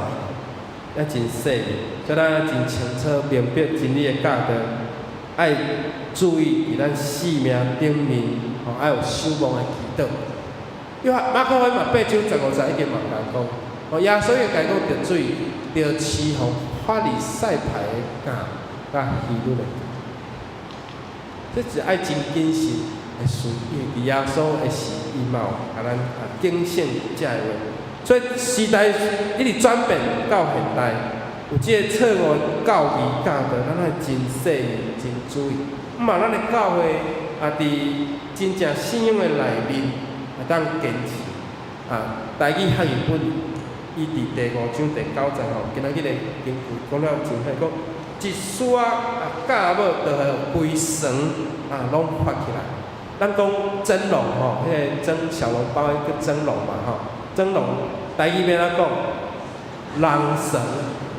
去，抑真細膩，所以咱愛真清楚明白真理的教導，愛注意佇咱性命頂面，吼，愛有守望的祈禱。約翰馬可福音嘛八章十五節已經嘛共講，吼，耶穌伊共講著水，著侍奉法利賽派的教佮希律的教，這是愛真謹慎的事，因為佇耶穌的時，伊嘛有共咱啊警醒這个話。所以時代一直轉變到現代，有這个錯誤的教義教導，咱愛真細膩、真注意。毋嘛，咱的教會也佇真正信仰的內面會當堅持。啊，台語漢語本伊佇第五章第九節吼，今仔日的經句講了真好，講一絲仔啊酵母就予規船啊攏發起來。咱講蒸籠吼，彼個蒸小籠包叫蒸籠嘛吼，蒸籠台語欲按怎講？籠床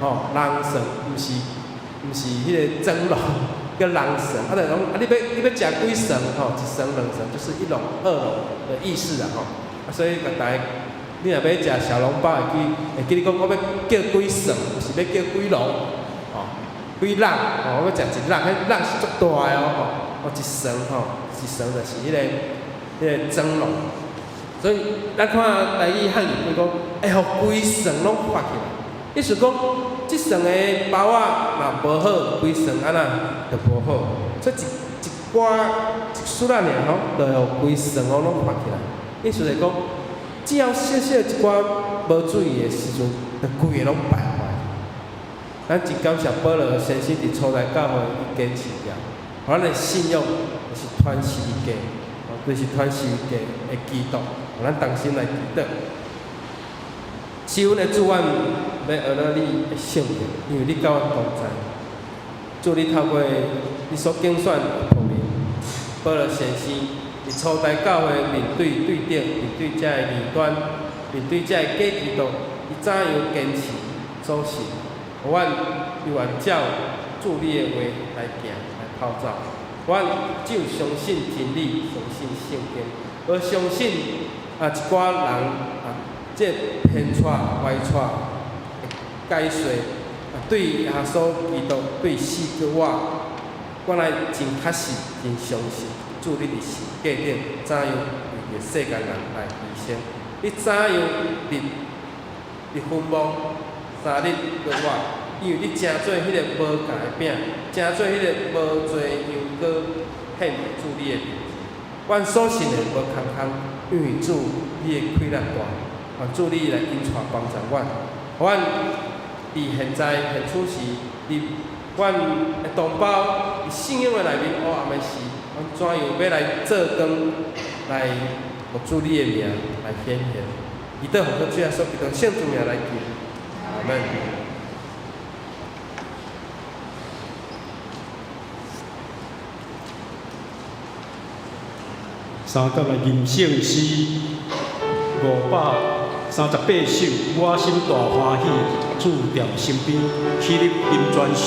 吼，籠床毋是彼個蒸籠，叫籠床。啊，就講啊，你欲食幾床吼？一床兩床，就是一籠二籠的意思啦吼。啊，所以共大家，你若欲食小籠包，會記你講我欲叫幾床，毋是欲叫幾籠吼，幾籠吼，我欲食一籠，彼籠是足大的哦吼，哦一床吼，一床就是彼個蒸籠。所以咱看台語漢語本講，會予規船攏發起來。意思講，這船的包仔若無好，規船按怎就無好。所以一寡一絲仔爾吼，就會予規船攏發起來。意思是講，只要小小一寡無注意的時陣，就規个攏敗壞。咱真感謝保羅先生佇初代教會伊堅持著，予咱的信仰就是傳十字架，就是傳十字架的基督，予咱同心來祈禱。賜阮的主，阮欲學了你的聖名，因為你佮阮同在。主，你透過你所揀選的僕人保羅先生，佇初代教會面對對敵，面對遮个異端，面對遮个假基督，伊怎樣堅持守信？予阮猶原照主你的話來行，來跑走。阮只有相信真理，相信聖經，無相信一寡人這偏錯歪錯的解說，對耶穌基督對死閣活，我來真確實、真相信主你佇十架頂怎樣為著世間人來犧牲，你怎樣佇墳墓3日閣活，因為你成做彼個無共的餅，成做彼個無罪羊羔獻佇主你的面前。阮所信的無空空，因為主你的氣力大，願主你來引帶幫助阮，予阮佇現在現此時，佇阮的同胞佇信仰的內面黑暗的時，阮怎樣欲來做光，來予主你的名來顯現。祈禱奉主耶穌基督聖主名來求，阿門。三甲來吟聖詩538首，我心大歡喜，主踮身邊，起立吟全首。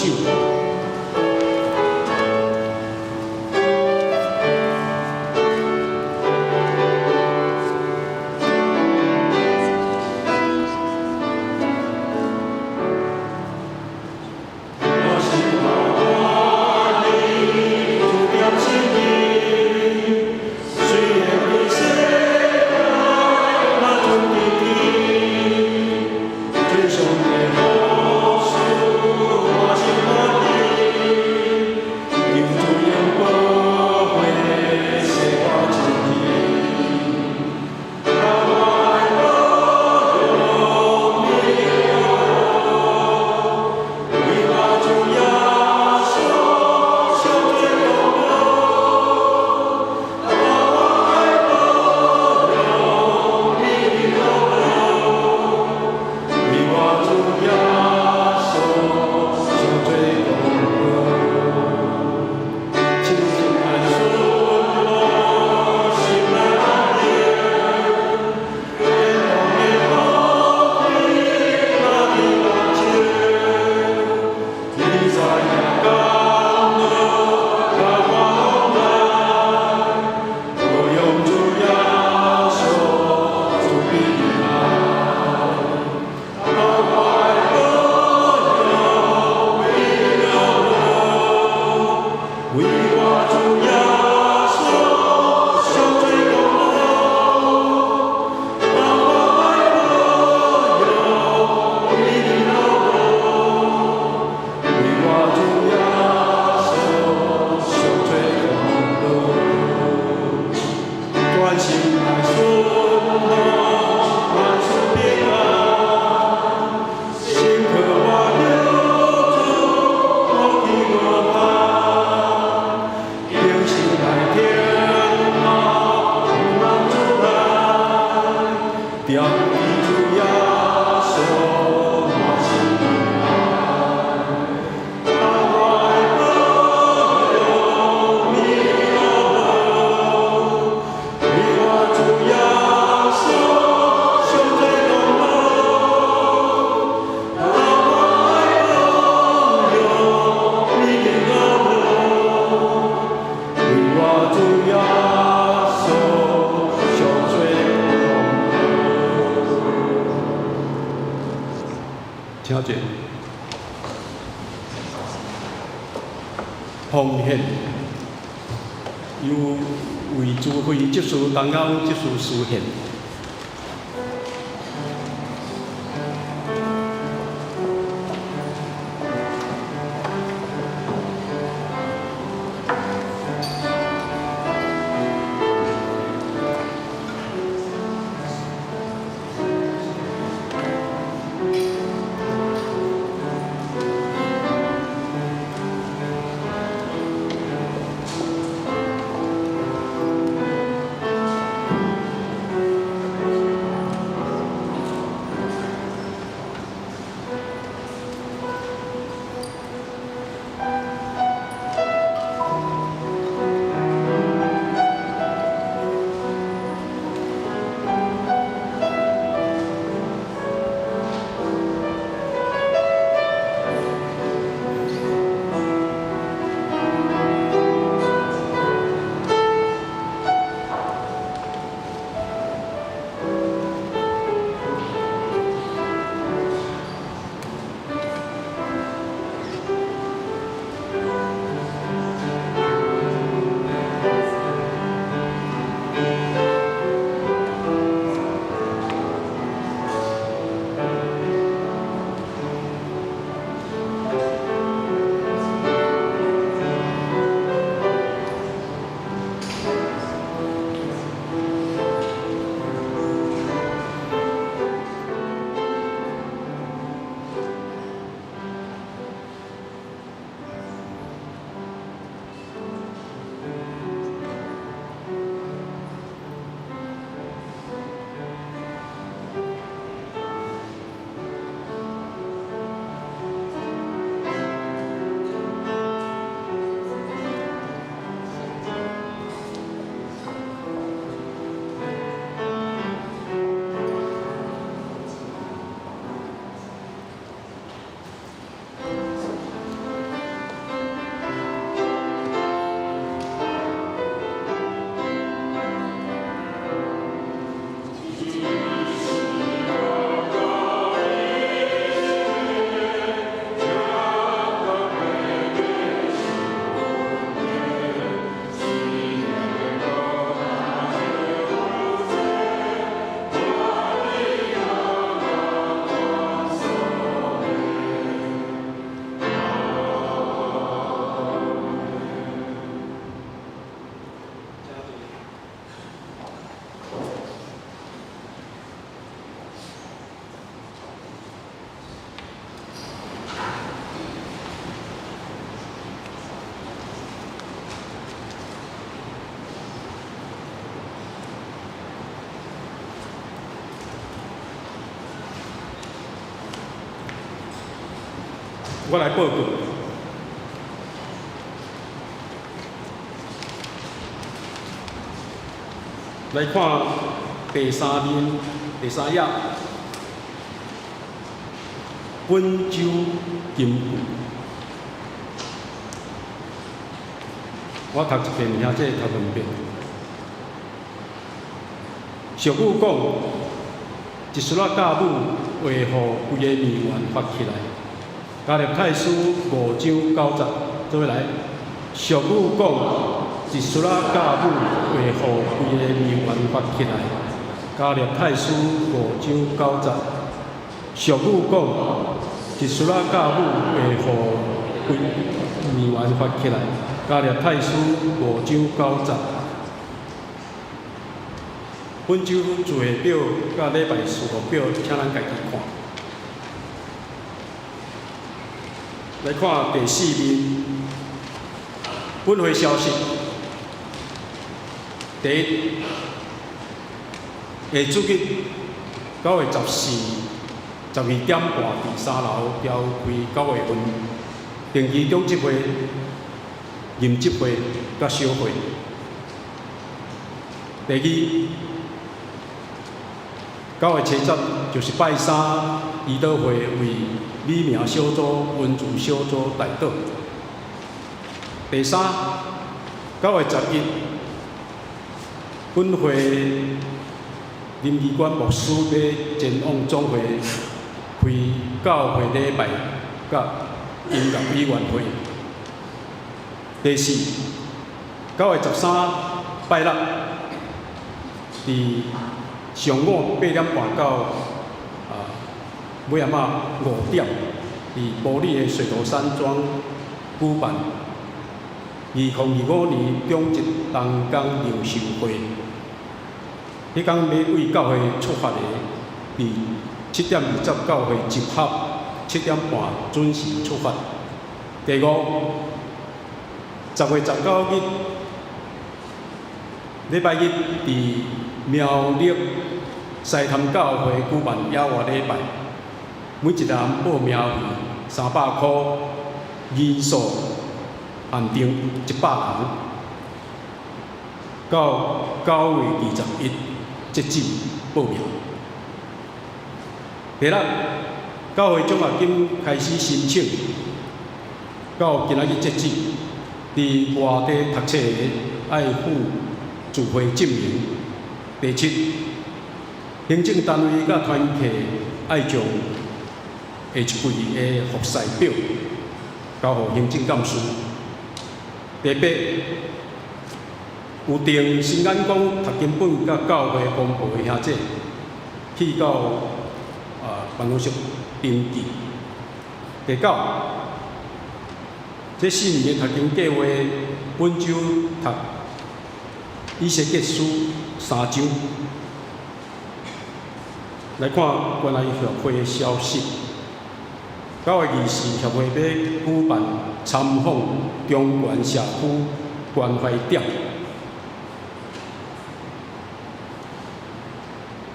請坐。奉獻由魏主會執事東歐執事司獻。我來報告。來看第三面第三頁，本週金句。我讀一遍，兄姐讀兩遍。俗語講，一撮仔酵母會予規个麵團發起來。加勒泰書五章九節，做伙來。俗語講，一撮仔酵母會予規个麵團發起來。加勒泰書五章九節。俗語講，一撮仔酵母會予規麵團發起來。加勒泰書五章九節。本週聚會表佮禮拜事務表，請咱家己看。來看第四面，本會消息。第一，下主日9月14，12點半佇三樓召開九月份定期長執會、任執會佮小會。第二，9月7日就是拜三，祈禱會為李明小組、文慈小組代禱。第三，9月11，本會林義官牧師欲前往總會開教會禮拜佮音樂委員會。第四，9月13拜六，佇上午8點半到尾暗仔5點，佇埔里的水頭山莊舉辦2025年長執同工靈修會。彼工欲為教會出發的，佇7點20教會集合，7點半準時出發。第五，10月19日，禮拜日佇苗栗西潭教會舉辦野外禮拜，每一人報名費300箍，人數限定100人，到9月21截止報名。第六，教會獎學金開始申請，到今仔日截止，佇外地讀冊的愛附住會證明。第七，行政單位佮團契愛將下一季的服事表交予行政幹事。第八，有訂新眼光讀經本佮教會公報的兄姐，去到辦公室登記。第九，這四年的讀經計畫，本週讀以西結書三章。來看關愛協會的消息。9月24，協會欲舉辦參訪中原社區關懷點。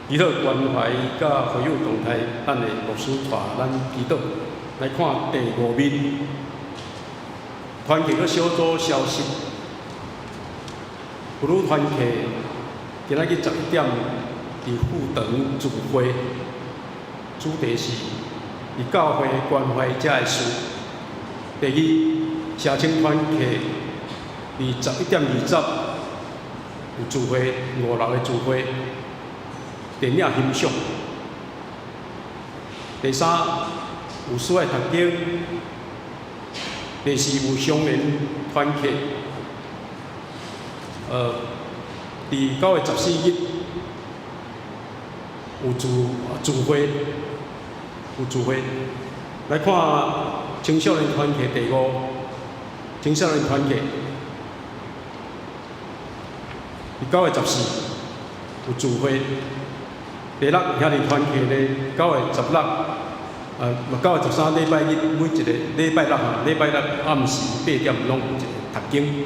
祈禱關懷佮會友動態，咱的牧師帶咱祈禱。來看第五面，團契佮小組消息。婦女團契今仔日11點佇富長聚會，主題是佇教會關懷遮的事。第二，社青團契佇11點20有聚會，五樓的聚會，電影欣賞。第三，有需愛讀經。第四，有相連團契。佇9月14日有聚會，有聚會。來看青少年團契第五，青少年團契佇9月14有聚會。第六兄弟團契呢，9月16，9月13禮拜日，每一个禮拜六哈，禮拜六暗時8點攏有一個讀經。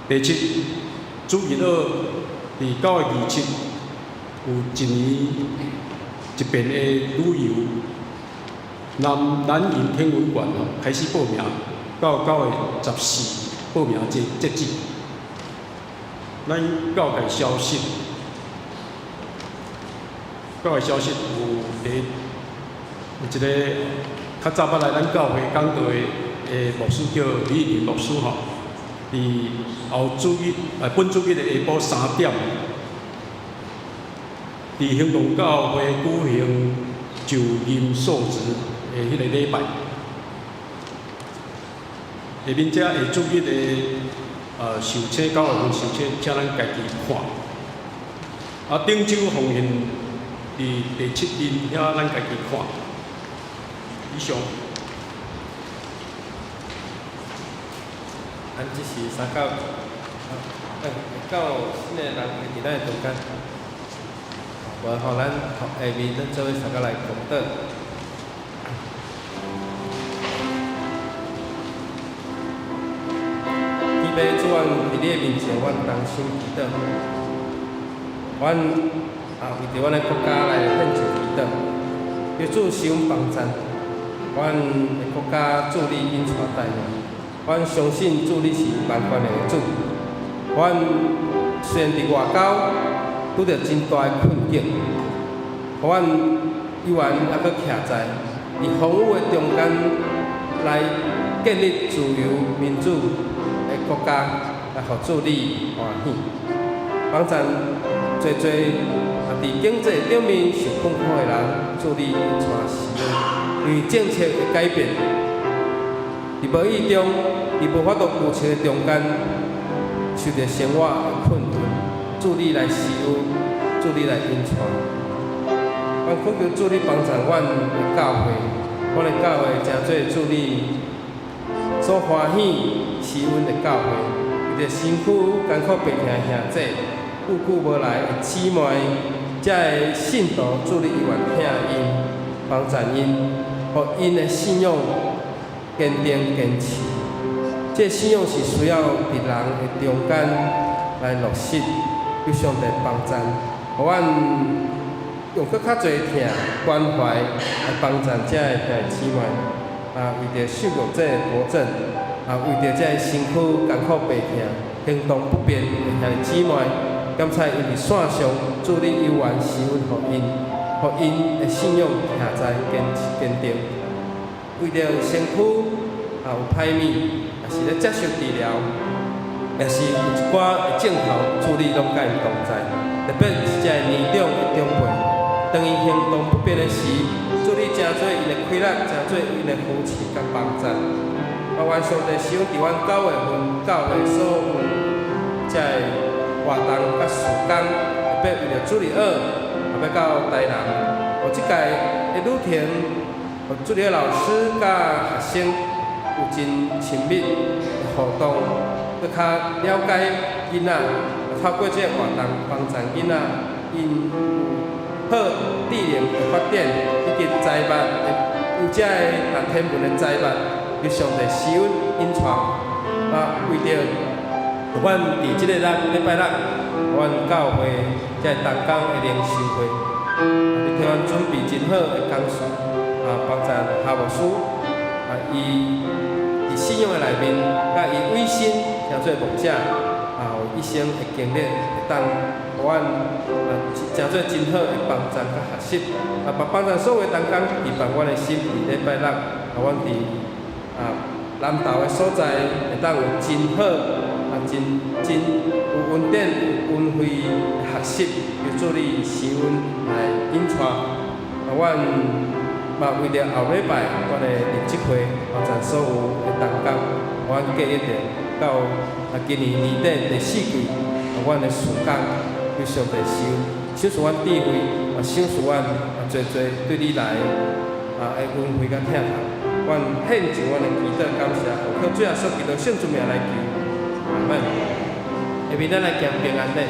第七，主日學佇9月27有一年一遍的旅遊，南南瀛天文館吼開始報名，到9月14報名截止。咱教界消息，教界消息有佇有一個較早捌來咱教會講道的牧師叫李林牧師吼，佇後主日本主日的下晡3點，佇興隆教會舉行就任受職的彼個禮拜。下面這下主日的受請9月份受請，請咱家己看。啊，頂週奉獻佇第七面遐，咱家己看。以上。咱這是三九，到新的人會佇咱的中間，無吼，咱下面咱做伙三個來講道。天父主，阮佇你的面前，阮同心祈禱。阮啊，為著阮的國家來獻上祈禱，求主賜阮幫贊，阮的國家主你引帶帶領。阮相信主你是萬權的主。阮雖然佇外交拄著真大的困境，予阮猶原猶閣徛在佇風雨的中間來建立自由民主的國家，來予主你歡喜。幫贊濟濟啊，佇經濟頂面受困苦的人，主你引帶施恩，因為政策的改變，佇無意中，佇無法度預測的中間，受著生活的困頓，主你來施恩，主你來引帶。阮懇求主你幫助阮的教會，阮的教會誠做主你所歡喜施恩的教會，為著身軀艱苦病痛的兄弟，久久無來的姊妹，遮的信徒，主你猶原疼𪜶，幫助𪜶，予𪜶的信仰堅定堅持。這個信仰是需要佇人的中間來落實，求上帝幫贊，予阮用閣較濟疼關懷來幫助遮的兄弟姊妹。啊，為著受虐者的保證，啊，為著遮的身軀艱苦病痛、行動不便的兄弟姊妹，感謝𪜶佇線上，主你猶原施恩予𪜶，予𪜶的信仰徛在堅堅定。為著身軀啊有歹物，也是咧接受治療，也是有一寡的症頭，主你攏佮𪜶同在。特別是遮的年長的長輩，當𪜶行動不便的時，主你誠做𪜶的氣力，誠做𪜶的扶持佮幫助。啊，願上帝施恩佇阮9月份教會所有遮的活動佮事工，特別為著主日學，也欲到台南，予這屆的旅程，予主日學老師佮學生有真親密的互動，閣較了解囡仔，透過這個活動幫助囡仔，𪜶有好智能的發展，以及才物的有遮的啊天文的才物，求上帝施恩引帶。啊，為著阮佇這個禮禮拜六，阮教會遮同工的靈修會，啊，佇替阮準備真好的講師，啊，幫贊哈牧師，啊，伊佇信仰的內面，佮伊委身成做牧者，啊，有一生的經歷，會當予阮啊，成做真好的幫贊佮學習，啊，幫贊所有同工預備阮的心，佇禮拜六，啊，阮佇啊南投的所在，會當有真好啊，真真有恩典、有恩惠的學習，求主你施恩來引帶，啊，阮嘛為著後禮拜阮的靈職會，幫贊所有的同工，阮計劃著到啊今年年底第四季，啊，阮的事工，求上帝施恩，賞賜阮智慧，啊，賞賜阮啊，濟濟對你來啊的恩惠佮疼痛。阮獻上阮的祈禱感謝，奉靠主耶穌基督聖主名來求，阿門。下面咱來行平安禮。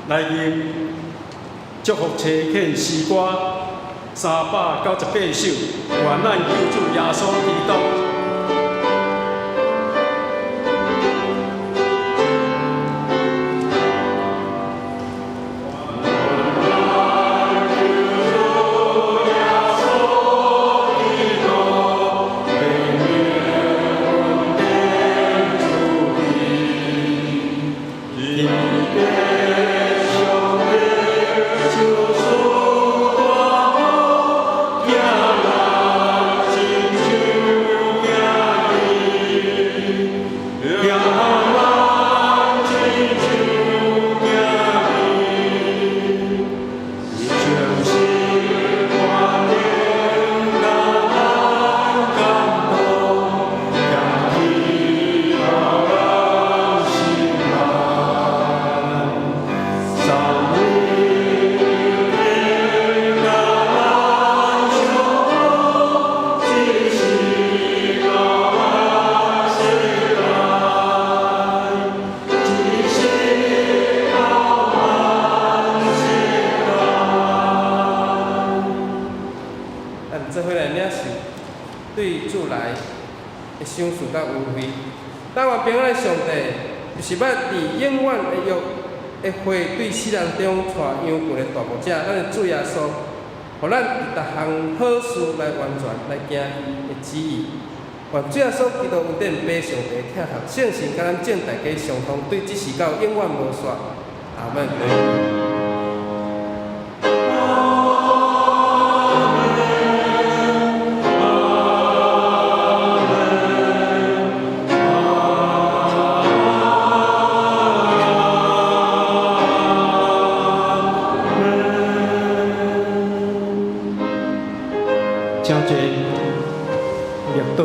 來吟祝福差遣詩歌398首，願咱救主耶穌基督。咱做伙來領受對主來的賞賜佮恩惠。但願平安的上帝，就是捌佇永遠的約的血對死人中帶羊群的大牧者，咱的主耶穌，予咱佇逐項好事來完全來行伊的旨意。願主耶穌基督恩典父上帝疼痛，聖神佮咱眾大家相通，對這時到永遠無煞。阿門。請坐，默禱。